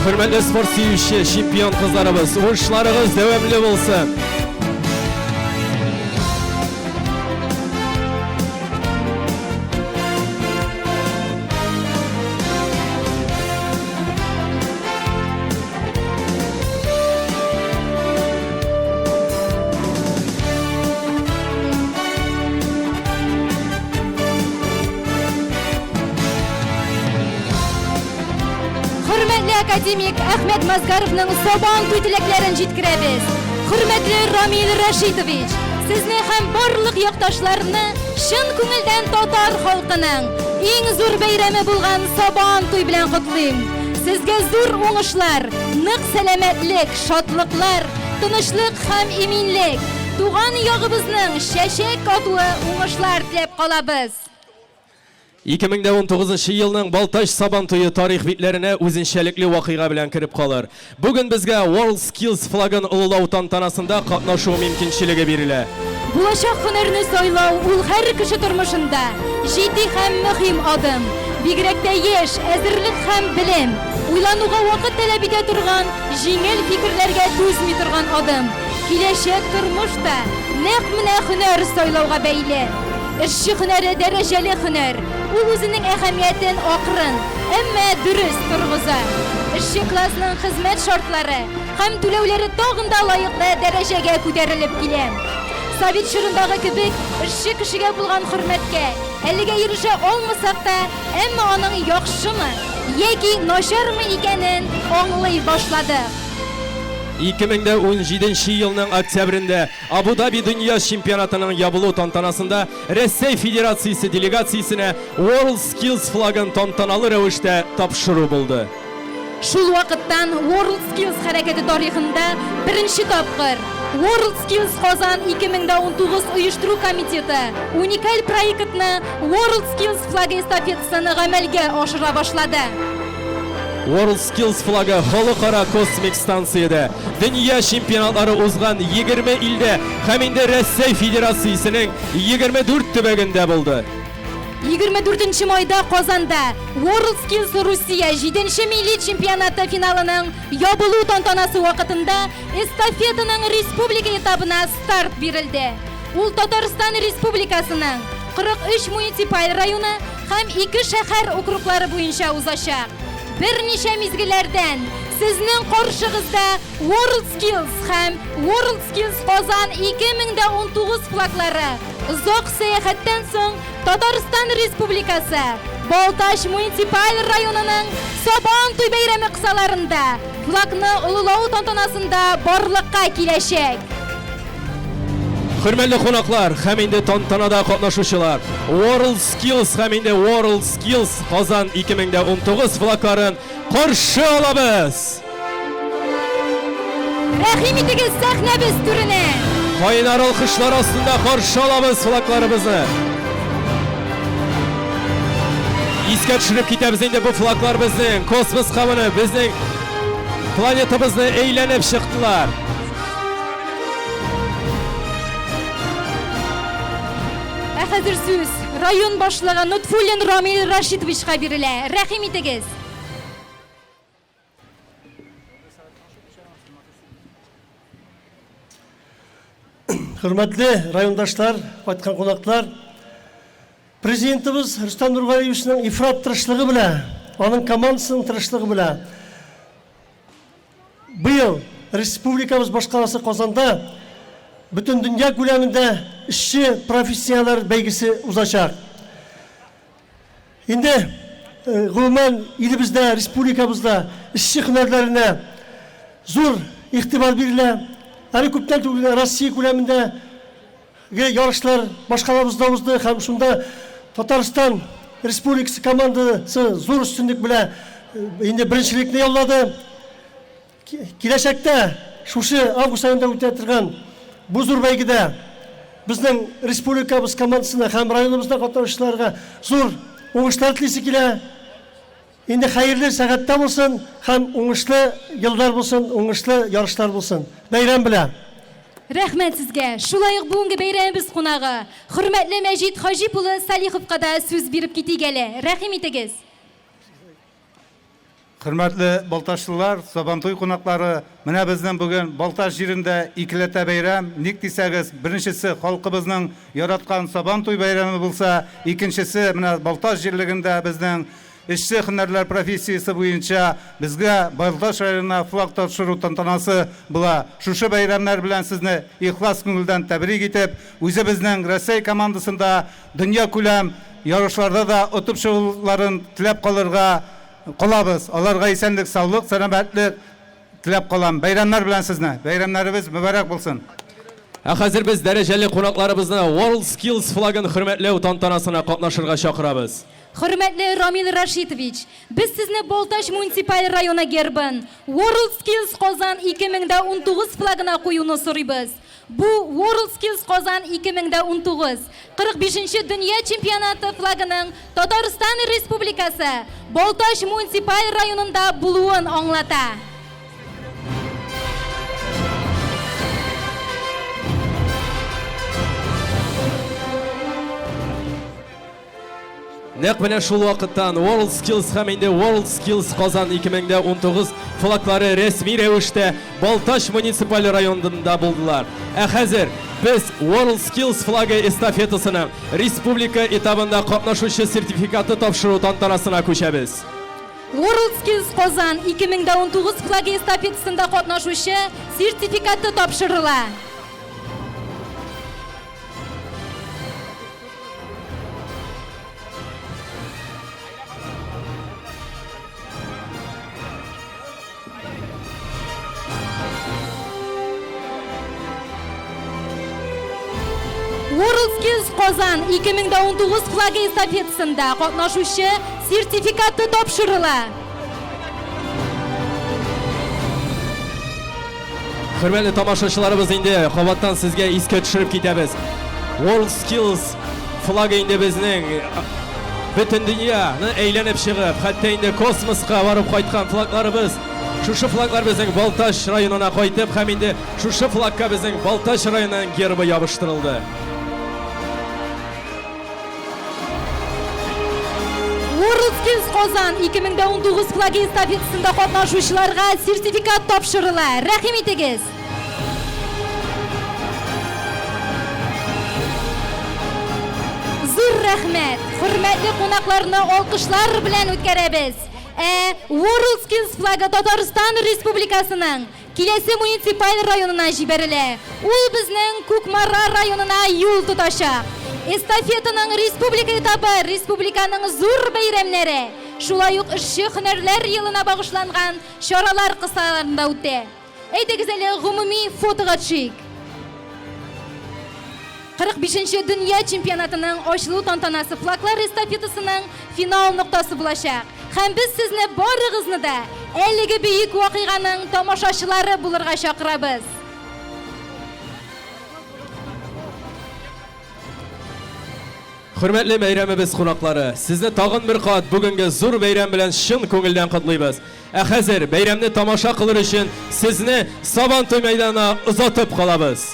Хөрмәтле спорт сөюче чемпион кызларыбыз, уңышларыгыз дәвамлы булсын. Хөрмәтле академик Әхмәт Мазгаровның Сабан туй теләкләрен җиткерәбез. Хөрмәтле Рамил Рәшитович, сезне һәм барлык якташларны чын күңелдән татар халкының иң зур бәйрәме булган Сабан туй белән котлыйм. Сезгә зур уңышлар, нык сәламәтлек, шатлыклар, тынычлык һәм иминлек, туган ягыбызның чәчәк атуы уңышлар теләп калабыз. 2019 нчы елның Балтач Сабантуе тарих битләренә үзенчәлекле вакыйга белән кереп калыр. Бүген безгә WorldSkills флагын олылау тантанасында катнашу мөмкинчелеге бирелә. Булачак һөнәрне сайлау ул һәр кеше тормышында җитди һәм мөһим адым. Бигрәк тә яшь, әзерлек һәм белем, уйлануга вакыт таләп итә торган, җиңел фикерләргә түзми торган адым. Киләчәк тормыш та нәкъ менә һөнәр сайлауга бәйле. Эшче һөнәре дәрәҗәле һөнәр. ул үзенең әһәмиятен акрын, әмма дөрес торгыза. Эшче классның хезмәт шартлары һәм түләүләре тагын да лаеклы дәрәҗәгә күтәрелеп килә. Совет чорындагы кебек эшче кешегә булган хөрмәткә әлегә ирешә алмасак та, әмма аның яхшымы яки начармы икәнен аңлый башладык. 2017 нче елның октябрендә Абу-Даби дөнья чемпионатының ябылу тантанасында Рәсәй Федерациясе делегациясенә WorldSkills флагын тантаналы рәвештә тапшыру булды. Шул вакыттан WorldSkills хәрәкәте тарихында беренче тапкыр WorldSkills Казан 2019 оештыру комитеты уникаль проектны WorldSkills флагы эстафетасын гамәлгә ашыра башлады. WorldSkills флагы Халыкара космик станциядә, дөнья чемпионатлары узган 20 илдә һәм инде Рәсәй Федерациясенең 24 төбәгендә булды. 24 нче майда Казанда WorldSkills Русия җиденче милли чемпионаты финалының ябылу тантанасы вакытында эстафетаның республика этабына старт бирелде. Ул Татарстан Республикасының 43 муниципаль районы һәм ике шәһәр округлары буенча узачак. Берничә мизгелләрдән сезнең каршыгызда WorldSkills һәм WorldSkills Казан 2019 флаглары озак сәяхәттән соң Татарстан Республикасы Балтач муниципаль районының Сабан туй бәйрәме кысаларында флагны олылау тантанасында барлыкка киләчәк. Хөрмәтле кунаклар һәм инде тантанада катнашучылар, WorldSkills һәм инде WorldSkills Казан 2019 флагларын каршы алабыз! Рәхим итегез сәхнәбез түренә! Кайнар алкышлар астында каршы алабыз флагларыбызны. Искә төшереп китәбез инде бу флаглар безнең космоска менеп, безнең планетабызны әйләнеп чыктылар. Ә хәзер сүз район башлыгы Нотфуллин Рамил Рашитовичка бирелә. Рәхим итегез. Хөрмәтле райондашлар, кайткан кунаклар, Президентыбыз Рөстәм Нургалиевичның ифрат тырышлыгы белән, аның командасының тырышлыгы белән быел республикабыз башкаласы Казанда бөтендөнья күләмендә эшче профессияләр бәйгесе узачак. Инде гомумән илебездә, республикабызда эшче һөнәрләренә зур игътибар бирелә. Әле күптән түгел Россия күләмендә Ге ярышлар башкалабызда узды һәм шунда Татарстан Республикасы командасы зур өстенлек белән инде беренчелекне яулады. Киләчәктә шушы август аенда үтә торган бу зур бәйгедә безнең республикабыз командасына һәм районыбызда катнашучыларга зур уңышлар телисе килә. Инде хәерле сәгатьтә булсын һәм уңышлы еллар булсын, уңышлы ярышлар булсын. Бәйрәм белән! Рәхмәт сезгә! Шулай ук бүгенге бәйрәмебез кунагы, хөрмәтле Мәҗит Хаҗип улы Салиховка да сүз биреп китик әле. Рәхим итегез! Хөрмәтле балтачлылар, Сабантуй кунаклары, менә безнең бүген Балтач җирендә икеләтә бәйрәм. Ник дисәгез, беренчесе халкыбызның яраткан Сабантуй бәйрәме булса, икенчесе менә Балтач җирлегендә безнең Эшче һөнәрләр профессиясе буенча безгә Балтач районына флаг тапшыру тантанасы була. Шушы бәйрәмнәр белән сезне ихлас күңелдән тәбрик итеп, үзебезнең Рәсәй командасында дөньякүләм ярышларда да отып чыгуларын теләп калырга калабыз. Аларга исәнлек-саулык, сәламәтлек теләп калам. Бәйрәмнәр белән сезне! Бәйрәмнәребез мөбарәк булсын! Ә хәзер без дәрәҗәле кунакларыбызны WorldSkills флагын хөрмәтләү тантанасына катнашырга чакырабыз. Хөрмәтле Рамил Рашитович, без сезне Балтач муниципаль районы гербын WorldSkills Казан 2019 флагына куюны сорыйбыз. Бу WorldSkills Казан 2019, 45 нче дөнья чемпионаты флагының Татарстан Республикасы Балтач муниципаль районында булуын аңлата. Нәкъ менә шул вакыттан WorldSkills һәм инде WorldSkills Казан 2019 флаглары рәсми рәвештә Балтач муниципаль районында булдылар. Ә хәзер без WorldSkills флагы эстафетасының республика этабында катнашучы сертификаты тапшыру тантанасына күчәбез. WorldSkills Казан 2019 флагы эстафетасында катнашучы сертификаты тапшырыла. WorldSkills Казан 2019 флагы эстафетасында катнашучы сертификаты тапшырыла. Хөрмәтле тамашачыларыбыз, инде кабаттан сезгә искә төшереп китәбез. World Skills флагы инде безнең бөтен дөньяны әйләнеп чыгып, хәтта инде космоска барып кайткан флагларыбыз. Шушы флаглар безнең Балтач районына кайтып һәм инде шушы флагка безнең Балтач районының гербы ябыштырылды. WorldSkills Казан 2019 флагы эстафетасында катнашучыларга сертификат тапшырыла. Рәхим итегез! Зур рәхмәт! Хөрмәтле кунакларны алкышлар белән үткәрәбез. Ә WorldSkills флагы Татарстан Республикасының Киләсе муниципаль районына җибәрелә. Ул безнең Кукмара районына юл тотачак. Эстафетаның республика этабы республиканың зур бәйрәмнәре, шулай ук эшче һөнәрләр елына багышланган чаралар кысаларында үтә. Әйдәгез әле гомуми фотога төшик. 45 нче дөнья чемпионатының ачылу тантанасы флаглар эстафетасының финал ноктасы булачак. Һәм без сезне барыгызны да әлеге бөек вакыйганың тамашачылары булырга чакырабыз. Хөрмәтле бәйрәмебез кунаклары, сезне тагын бер кат бүгенге зур бәйрәм белән чын күңелдән котлыйбыз. Ә хәзер бәйрәмне тамаша кылыр өчен сезне Сабантуй мәйданына озатып калабыз.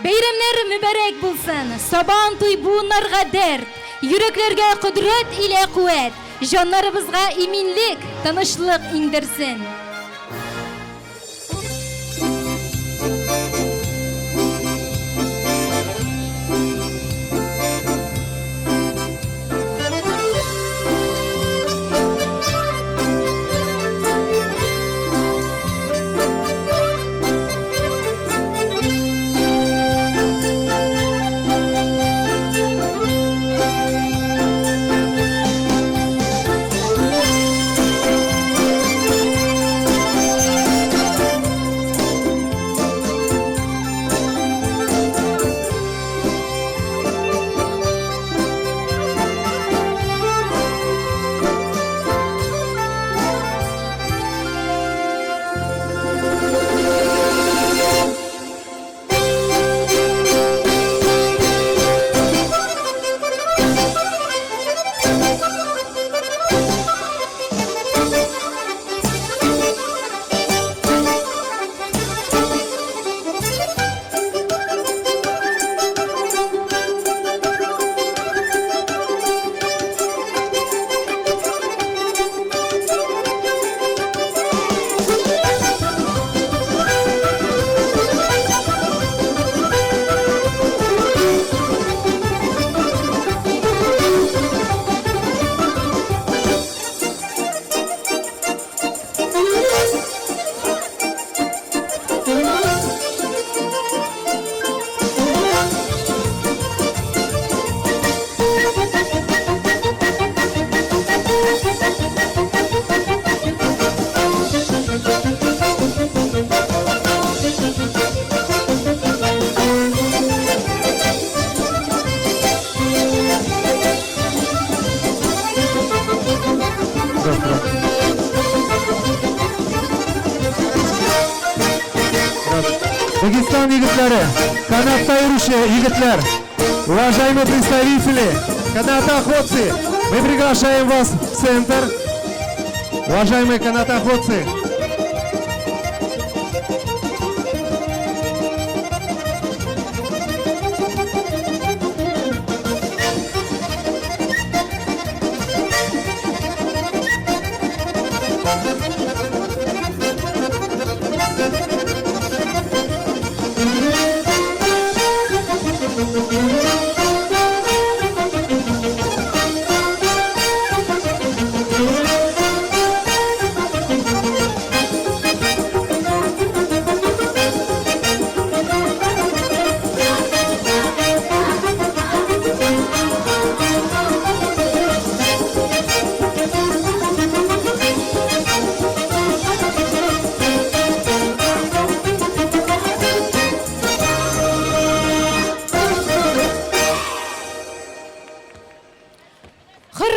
Бәйрәмнәр мөбарәк булсын! Сабан туй буыннарга дәрт, йөрәкләргә кодрәт илә куәт, җаннарыбызга иминлек, тынычлык иңдерсен! Дагестан егетләре, канатта йөрүче егетләр, уважаемые представители, канатоходцы, мы приглашаем вас в центр. Уважаемые канатоходцы,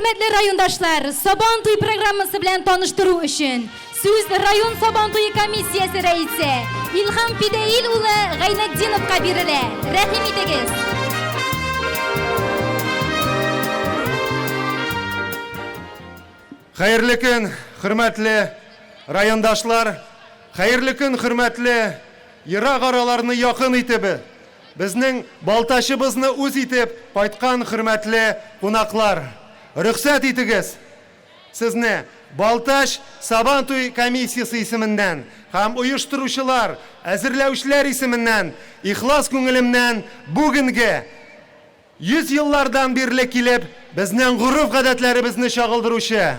Хөрмәтле райондашлар, Сабан туй программасы белән таныштыру өчен сүз район Сабан туе комиссиясе рәисе Илһам Фидәил улы Гайнетдиновка бирелә. Рәхим итегез. Хәерле көн, хөрмәтле райондашлар! Хәерле көн, хөрмәтле ерак араларны якын итеп, безнең Балтачыбызны үз итеп кайткан хөрмәтле кунаклар! Рөхсәт итегез, сезне Балтач Сабантуй комиссиясе исеменнән һәм оештыручылар, әзерләүчеләр исеменнән ихлас күңелемнән бүгенге 100 еллардан бирле килеп, безнең гореф-гадәтләребезне чагылдыручы,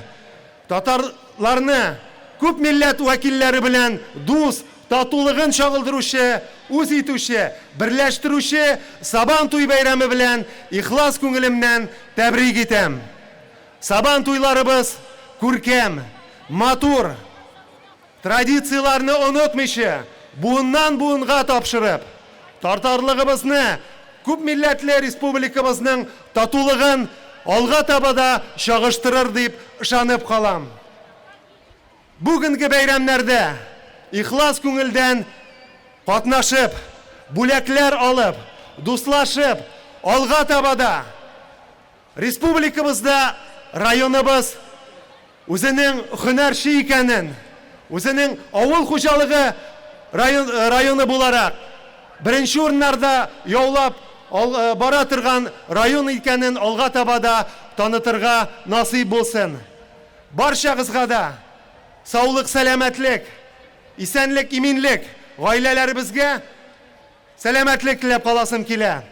татарларны күп милләт вәкилләре белән дус, татулыгын чагылдыручы, үз итүче, берләштерүче Сабан туй бәйрәме белән ихлас күңелемнән тәбрик итәм. Сабан туйларыбыз күркәм, матур, традицияләрне онытмыйча, буыннан-буынга тапшырып, тартарлыгыбызны, күп милләтле республикабызның татулыгын алга таба да чагыштырыр дип ышанып калам. Бүгенге бәйрәмнәрдә ихлас күңелдән катнашып, бүләкләр алып, дуслашып, алга таба да республикабызда районыбыз үзенең һөнәрче икәнен, үзенең авыл хуҗалыгы район, районы буларак беренче урыннарда яулап бара торган район икәнен алга таба да танытырга насыйп булсын. Барчагызга да саулык, сәламәтлек, исәнлек, иминлек, гаиләләребезгә сәламәтлек теләп каласым килә.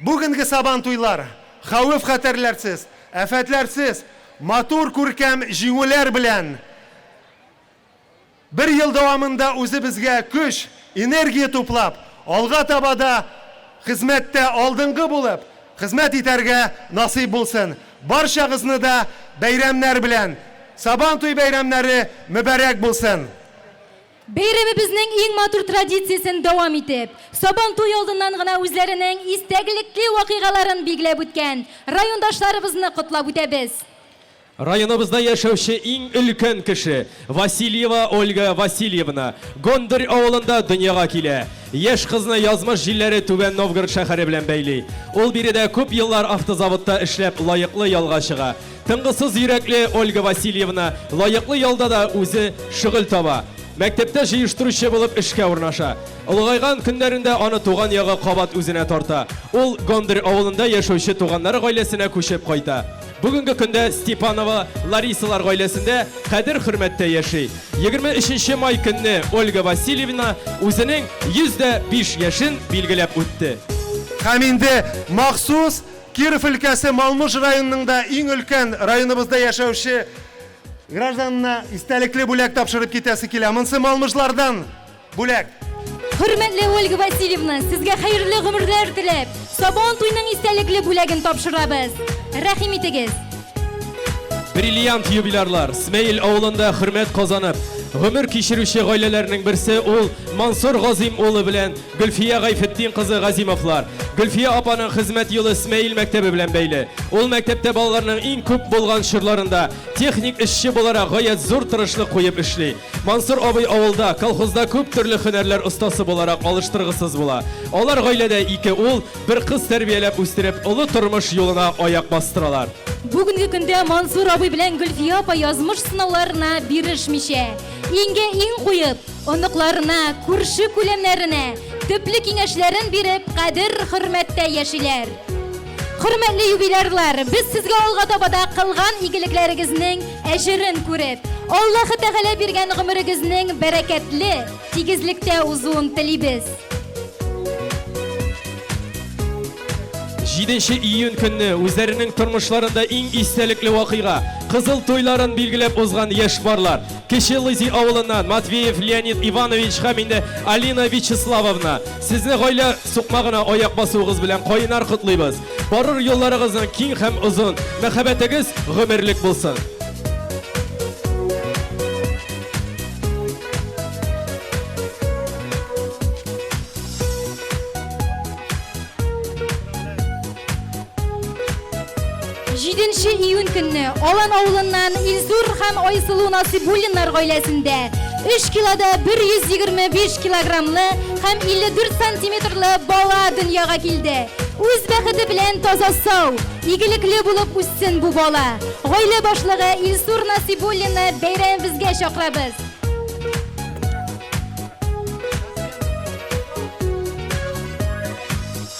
Бүгенге Сабан туйлар хәвеф-хәтәрләрсез, афәтләрсез, матур күркәм җиңүләр белән бер ел дәвамында үзебезгә көч, энергия туплап, алга таба да хезмәттә алдынгы булып, хезмәт итәргә насыйп булсын. Барчагызны да бәйрәмнәр белән, Сабан туй бәйрәмнәре мөбарәк булсын! Бәйрәмебезнең иң матур традициясен дәвам итеп, Сабан туй алдыннан гына үзләренең истәлекле вакыйгаларын билгеләп үткән райондашларыбызны котлап үтәбез. Районыбызда яшәүче иң өлкән кеше Васильева Ольга Васильевна Гондырь авылында дөньяга килә. Яшь кызны язмыш җилләре Түбән Новгород шәһәре белән бәйли. Ул биредә күп еллар автозаводта эшләп лаеклы ялга чыга. Тынгысыз йөрәкле Ольга Васильевна лаеклы ялда да үзе шөгыль таба. Мәктәптә җыештыручы булып эшкә урнаша. Олыгайган көннәрендә аны туган ягы кабат үзенә тарта. Ул Гондырь авылында яшәүче туганнары гаиләсенә күчеп кайта. Бүгенге көндә Степанова Ларисалар гаиләсендә кадер-хөрмәттә яши. 23 май көнне Ольга Васильевна үзенең 105 яшен билгеләп үтте. Һәм инде махсус Киров өлкәсе Малмыж районының да иң өлкән районыбызда яшәүче гражданына истәлекле бүләк тапшырып китәсе килә. Монсы Малмыжлардан бүләк. Хөрмәтле Ольга Васильевна, сезгә хәерле гомерләр теләп, Сабан туйның истәлекле бүләген тапшырабыз. Рәхим итегез. Бриллиант юбилярлар Смәел авылында хөрмәт казанып, гомер кичерүче гаиләләрнең берсе ул Мансур Газыйм улы белән Гөлфия Гайфетдин кызы Газимовлар. Гөлфия апаның хезмәт юлы Смәел мәктәбе белән бәйле. Ул мәктәптә балаларның иң күп булган чорларында техник эшче буларак гаять зур тырышлык куеп эшли. Мансур абый авылда, колхозда күп төрле һөнәрләр остасы буларак алыштыргысыз була. Алар гаиләдә ике ул, бер кыз тәрбияләп үстереп, олы тормыш юлына аяк бастыралар. Бүгенге көндә Мансур абый белән Гөлфия апа язмыш сынауларына бирешмичә, иңгә-иң куеп, оныкларына, күрше-күләмнәренә төпле киңәшләрен биреп, кадер-хөрмәттә яшиләр. Хөрмәтле юбилярлар, без сезгә алга таба да кылган игелекләрегезнең әҗерен күреп, Аллаһы Тәгалә биргән гомерегезнең бәрәкәтле, тигезлектә узуын телибез. 7 июнь көнне үзләренең тормышларында иң истәлекле вакыйга, кызыл туйларын билгеләп узган яшь парлар, Кече Лызи авылыннан Матвеев Леонид Иванович һәм инде Алина Вячеславовна. Сезне гаилә сукмагына аяк басуыгыз белән кайнар котлыйбыз. Барыр юлларыгызның киң һәм озын, мәхәббәтегез гомерлек булсын. Җиденче июнь көнне Алан авылыннан Илсур һәм Айсылу Насыйбуллиннар гаиләсендә 3 килода 125 килограммлы һәм 54 сантиметрлы бала дөньяга килде. Үз бәхете белән таза-сау, игелекле булып үссен бу бала. Гаилә башлыгы Илсур Насыйбуллинны бәйрәмебезгә чакырабыз.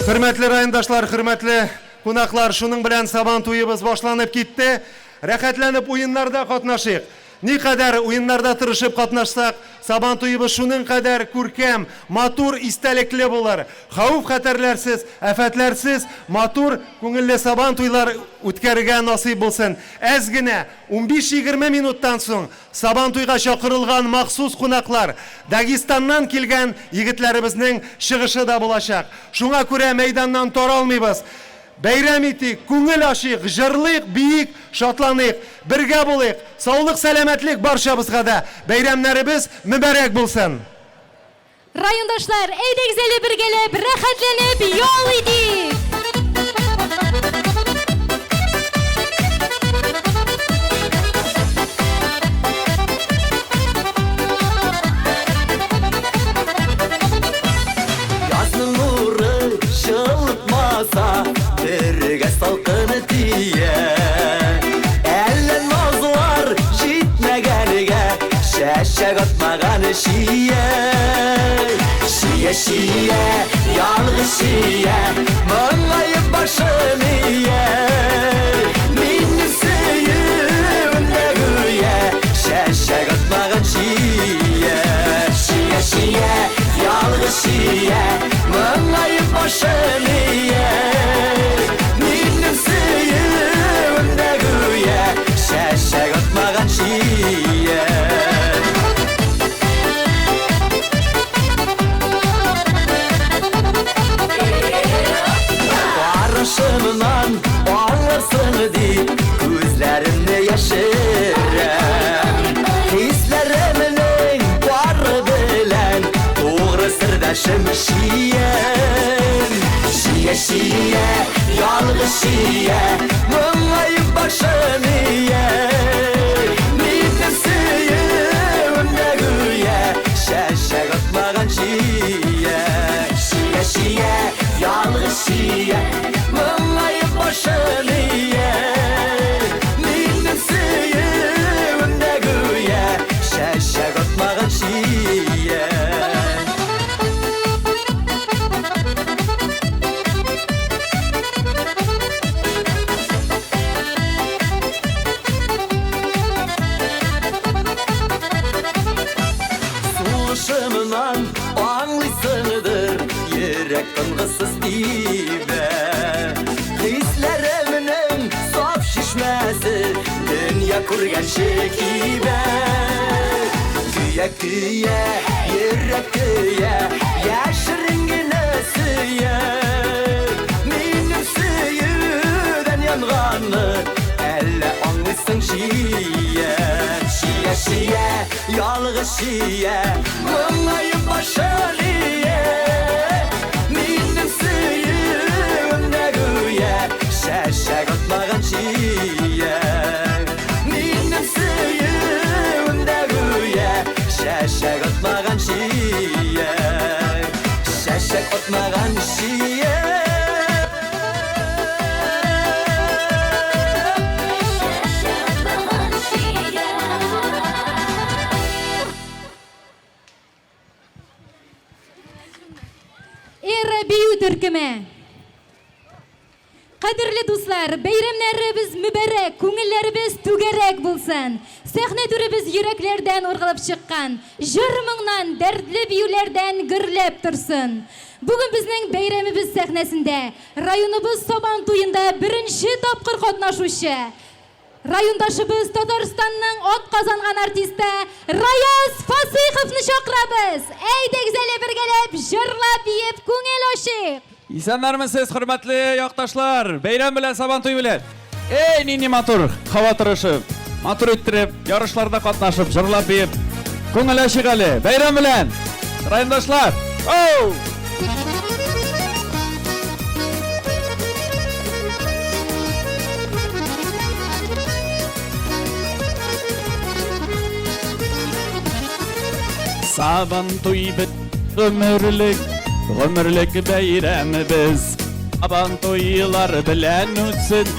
Хөрмәтле райондашлар, хөрмәтле кунаклар, шуның белән Сабан туебыз башланып китте. Рәхәтләнеп уеннарда катнашыйк. Никадәр уеннарда тырышып катнашсак, Сабан туебыз шуның кадәр күркәм, матур, истәлекле булыр. Хәвеф-хәтәрләрсез, афәтләрсез, матур, күңелле Сабан туйлар үткәрергә насыйп булсын. Әз генә, унбиш-егерме минуттан соң, Сабантуйга чакырылган махсус кунаклар, Дагестаннан килгән егетләребезнең чыгышы да булачак. Шуңа күрә мәйданнан таралмыйбыз. Бәйрәм итик, күңел ачыйк, җырлыйк, биик, шатланыйк. Бергә булыйк. Саулык-сәламәтлек барчабызга да. Бәйрәмнәребез мөбарәк булсын! Райондашлар, әйдәгез әле бергәләп, рәхәтләнеп ял итик! Язның нуры җылытмаса, бергә салкын тия. Әллә назлар җитмәгәнгә, чәчәк атмаган чия. Чия, чия, ялгыз чия, моңаеп башым ия. Минем сөюем дә гүя, чәчәк атмаган чия. Чия, чия, ялгыз чия, моңаеп башым ия. Минем сөюем дә гүя, чәчәк атмаган чия. Карашымнан аңларсың дип, күзләремне яшерәм. Хисләремнең бары белән тугры сердәшем чиям. Чия, чия, ялгыз чия, моңаеп башым ия. Минем сөюем дә гүя, чәчәк атмаган чия. Чия, чия, ялгыз чия, моңаеп башым ия. Минем сөюем дә гүя, чәчәк атмаган чия. Сулышымнан аңлыйсыңдыр, йөрәк тынгысыз тибә. Хисләремнең саф чишмәсе дөнья күргәнче кибә. Көя, көя, йөрәк көя, яшерен генә сөя. Минем сөюдән янганны әллә аңлыйсың чия. Чия, чия, ялгыз чия, моңаеп башын ия. Минем сөюем дә гүя, чәчәк атмаган чия. Минем сөюем дә гүя, чәчәк атмаган чия. Чәчәк атмаган чия. Эра бию төркеме. Кадерле дуслар, бәйрәмнәребез мөбарәк, күңелләребез түгәрәк булсын. Сәхнә түребез йөрәкләрдән ургылып чыккан, җыр-моңнан, дәртле биюләрдән гөрләп торсын. Бүген безнең бәйрәмебез сәхнәсендә районыбыз Сабан туенда беренче тапкыр катнашучы райондашыбыз Татарстанның ат казанган артисты Раяз Фасыйховны чакырабыз. Әйдәгез әле бергәләп җырлап биеп күңел ачыйк. Исәннәрмесез, хөрмәтле якташлар! Бәйрәм белән, Сабан туе белән! Эй, нинди матур һава торышы! Матур иттереп, ярышларда катнашып, җырлап биеп, күңел ачыйк әле! Бәйрәм белән! Райондашлар! Оу! Сабан туй бит гомерлек, гомерлек бәйрәмебез. Сабан туйлар белән үтсен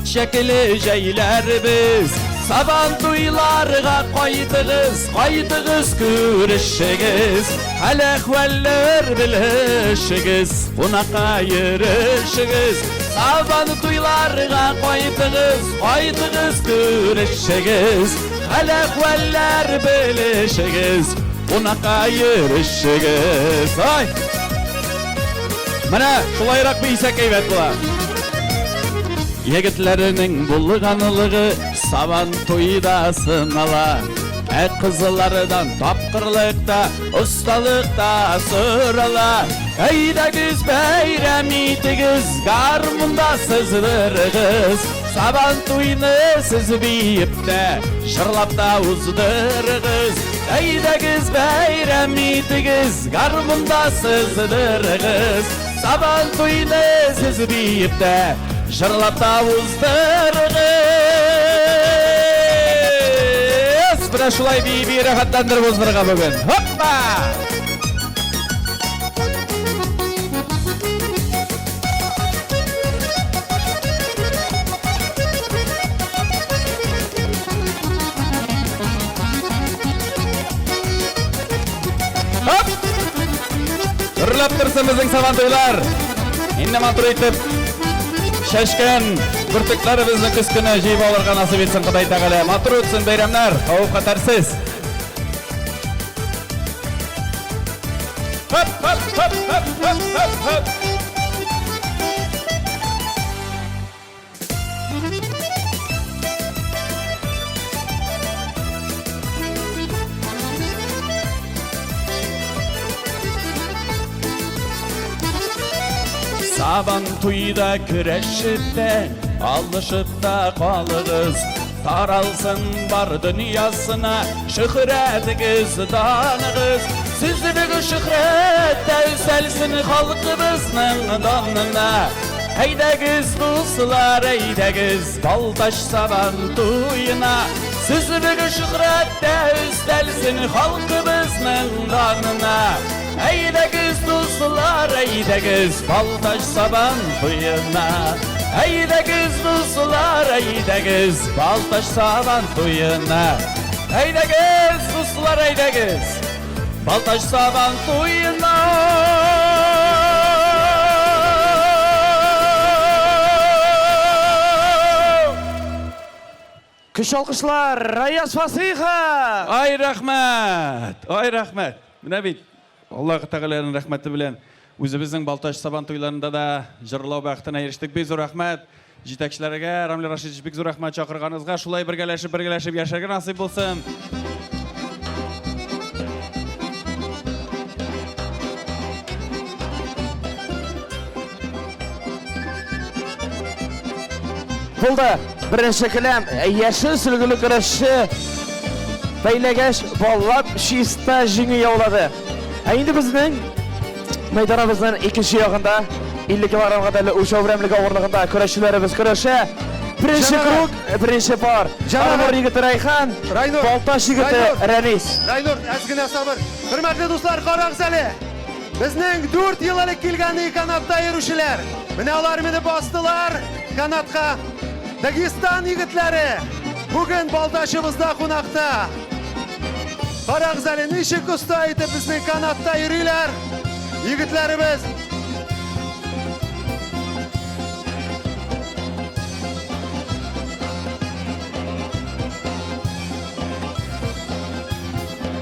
чәкеле җәйләребез. Сабан туйларга кайтыгыз, кайтыгыз күрешегез. Хәл-әхвәлләр белешегез, кунакка йөрешегез. Сабан туйларга кайтыгыз, кайтыгыз күрешегез. Хәл-әхвәлләр белешегез, кунакка йөрешегез. Ай! Менә шулайрак биесәк әйбәт була. Егетләренең булганлыгы Сабан туйда сынала. Ә кызлардан тапкырлык та, осталык та сорала. Әйдәгез бәйрәм итегез, гармунда сыздырыгыз. Сабан туйны сез биеп тә, җырлап та уздырыгыз. Әйдәгез бәйрәм итегез, гармунда сыздырыгыз. Сабан туйны сез биеп тә, җырлап та уздырыгыз. Менә шулай бии-бии рәхәтләндереп уздырырга бүген. Хоппа! Хоп! Гөрләп торсын безнең Сабантуйлар! Инде матур итеп чәчкән бөртекләребезне көз көне җыеп алырга насыйп итсен Ходай Тәгалә. Матур үтсен бәйрәмнәр, хәвеф-хәтәрсез. Хоп, хоп, хоп, хоп, хоп, хоп, хоп. Сабан туйда көрәшеп тә, алышып та калыгыз. Таралсын бар дөньясына шөһрәтегез, даныгыз. Сүзебез шөһрәт тә өстәлсен халкыбызның данына. Әйдәгез, дуслар, әйдәгез, Балтач Сабан туена. Сүзебез шөһрәт тә өстәлсен халкыбызның данына. Әйдәгез, дуслар, әйдәгез, Балтач Сабан туена. Әйдәгез, дуслар, әйдәгез, Балтач Сабан туена. Әйдәгез, дуслар, әйдәгез, Балтач Сабан туена. Көч алкышлар, Раяз Фасыйхов! Ай рәхмәт! Ай рәхмәт! Менә бит Аллаһ Тәгаләнең рәхмәте белән үзебезнең Балтач Сабан туйларында да җырлау бәхетенә ирештек. Бик зур рәхмәт җитәкчеләргә, Рамил Рашидович, бик зур рәхмәт чакырганыгызга. Шулай бергәләшеп, бергәләшеп яшәргә насыйп булсын. Булды. Беренче келәм яшел сөлгеле көрәшче бәйләгәч баллап чиста җиңү яулады. Ә инде безнең мәйданыбызның икенче ягында 50 килограммга хәтле үлчәү берәмлеге авырлыгында көрәшчеләребез көрәшә. Беренче круг, беренче пар. Армор егете Райхан, Балтач егете Рәмис. Райнур, әз генә сабыр. Хөрмәтле дуслар, карагыз әле. Безнең 4 ел элек килгән канатта йөрүчеләр. Менә алар мине бастылар канатка. Дагестан егетләре бүген Балтачыбызда кунакта. Карагыз әле, ничек оста итеп безнең канатта йөриләр егетләребез.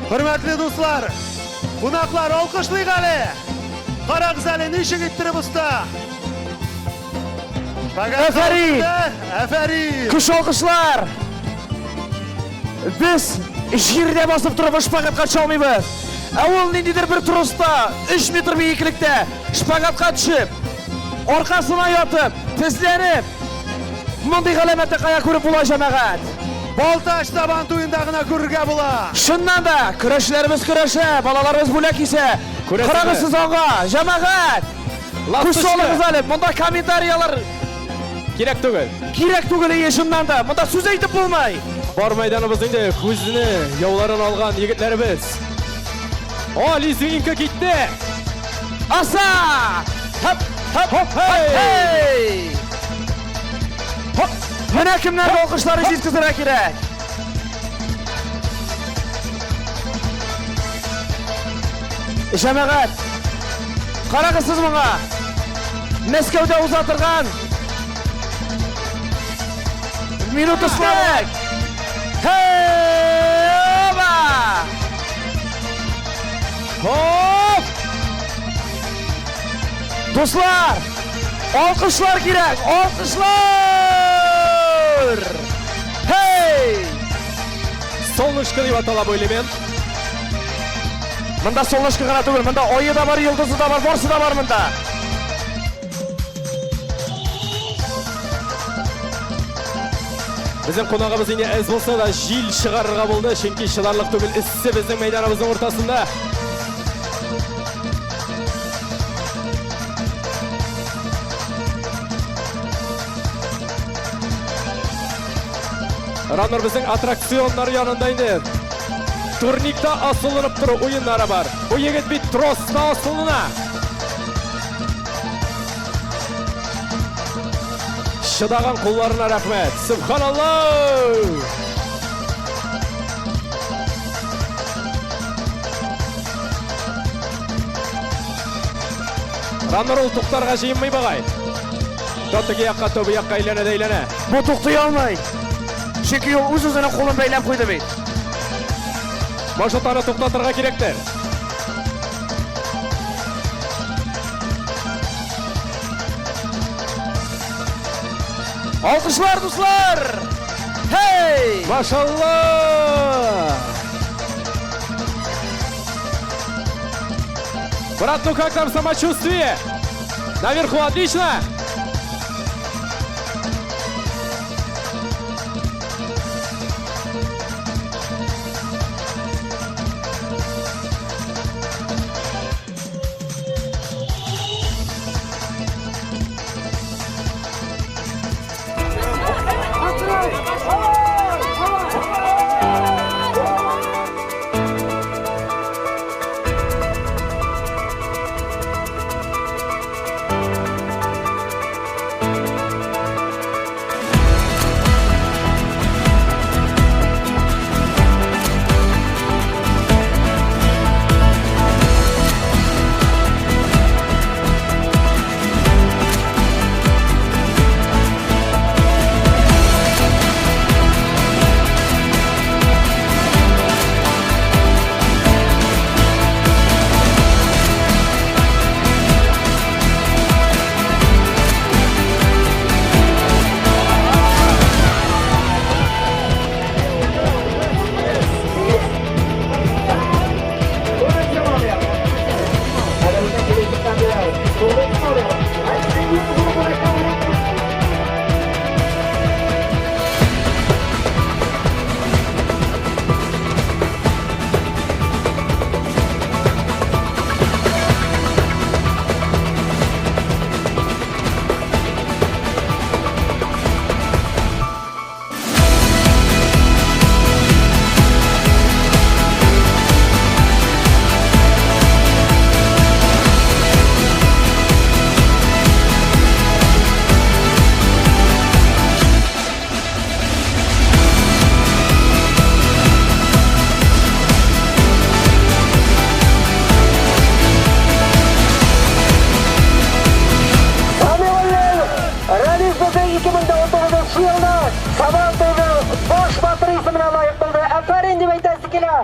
Хөрмәтле дуслар, кунаклар, алкышлыйк әле. Карагыз әле, ничек иттереп оста. Афәрин! Афәрин! Көч алкышлар! Без җирдә басып торып шпагатка төшә алмыйбыз. Ә ул ниндидер бер троста 3 метр биеклектә шпагатка төшеп, аркасына ятып, тезләнеп, мондый галәмәтне кая күреп була, җәмәгать? Балтач Сабан туенда гына күрергә була. Чыннан да, көрәшчеләребез көрәшә, балаларыбыз бүләк кисә. Карагыз сез аңа, җәмәгать! Күз салыгыз әле, монда комментарияләр кирәк түгел. Кирәк түгел, әйе, чыннан да. Монда сүз әйтеп булмый. Бар мәйданыбыз инде күзне яуларын алган егетләребез. О, лезгинка китте! Аса! Хоп, хоп, хоп, хей! Хоп! Менә кемнәргә алкышлары җиткезергә кирәк. Җәмәгать, карагыз сез моңа. Мәскәүдә уза торган Минута славы! Хей! Оба! Хоп! Дуслар! Алкышлар кирәк! Алкышлар! Хей! Солнышко дип атала бу элемент. Монда солнышко гына түгел, монда ае да бар, йолдызы да бар, барсы да бар монда. Безнең кунагыбыз инде әз булса да җил чыгарырга булды, чөнки чыдарлык түгел эссе безнең мәйданыбызның уртасында. Раннар безнең аттракционнар янында инде. Турникта асылынып тору уеннары бар. Бу егет бит троста асылына. Чыдаган кулларына рәхмәт. Субханаллах! Раннар ул туктарга җыенмый бугай. То теге якка, то бу якка әйләнә дә әйләнә. Бу туктый алмый. Чөнки ул үз-үзенең кулын бәйләп куйды бит. Может, аны туктатырга кирәктер. Алкышлар, дуслар! Хей! Машалла! Брат, ну как там самочувствие? Наверху отлично? Рәнис безнең 2019 елда Сабан туеның баш батыры исеменә лаек булды. Афәрин дип әйтәсе килә.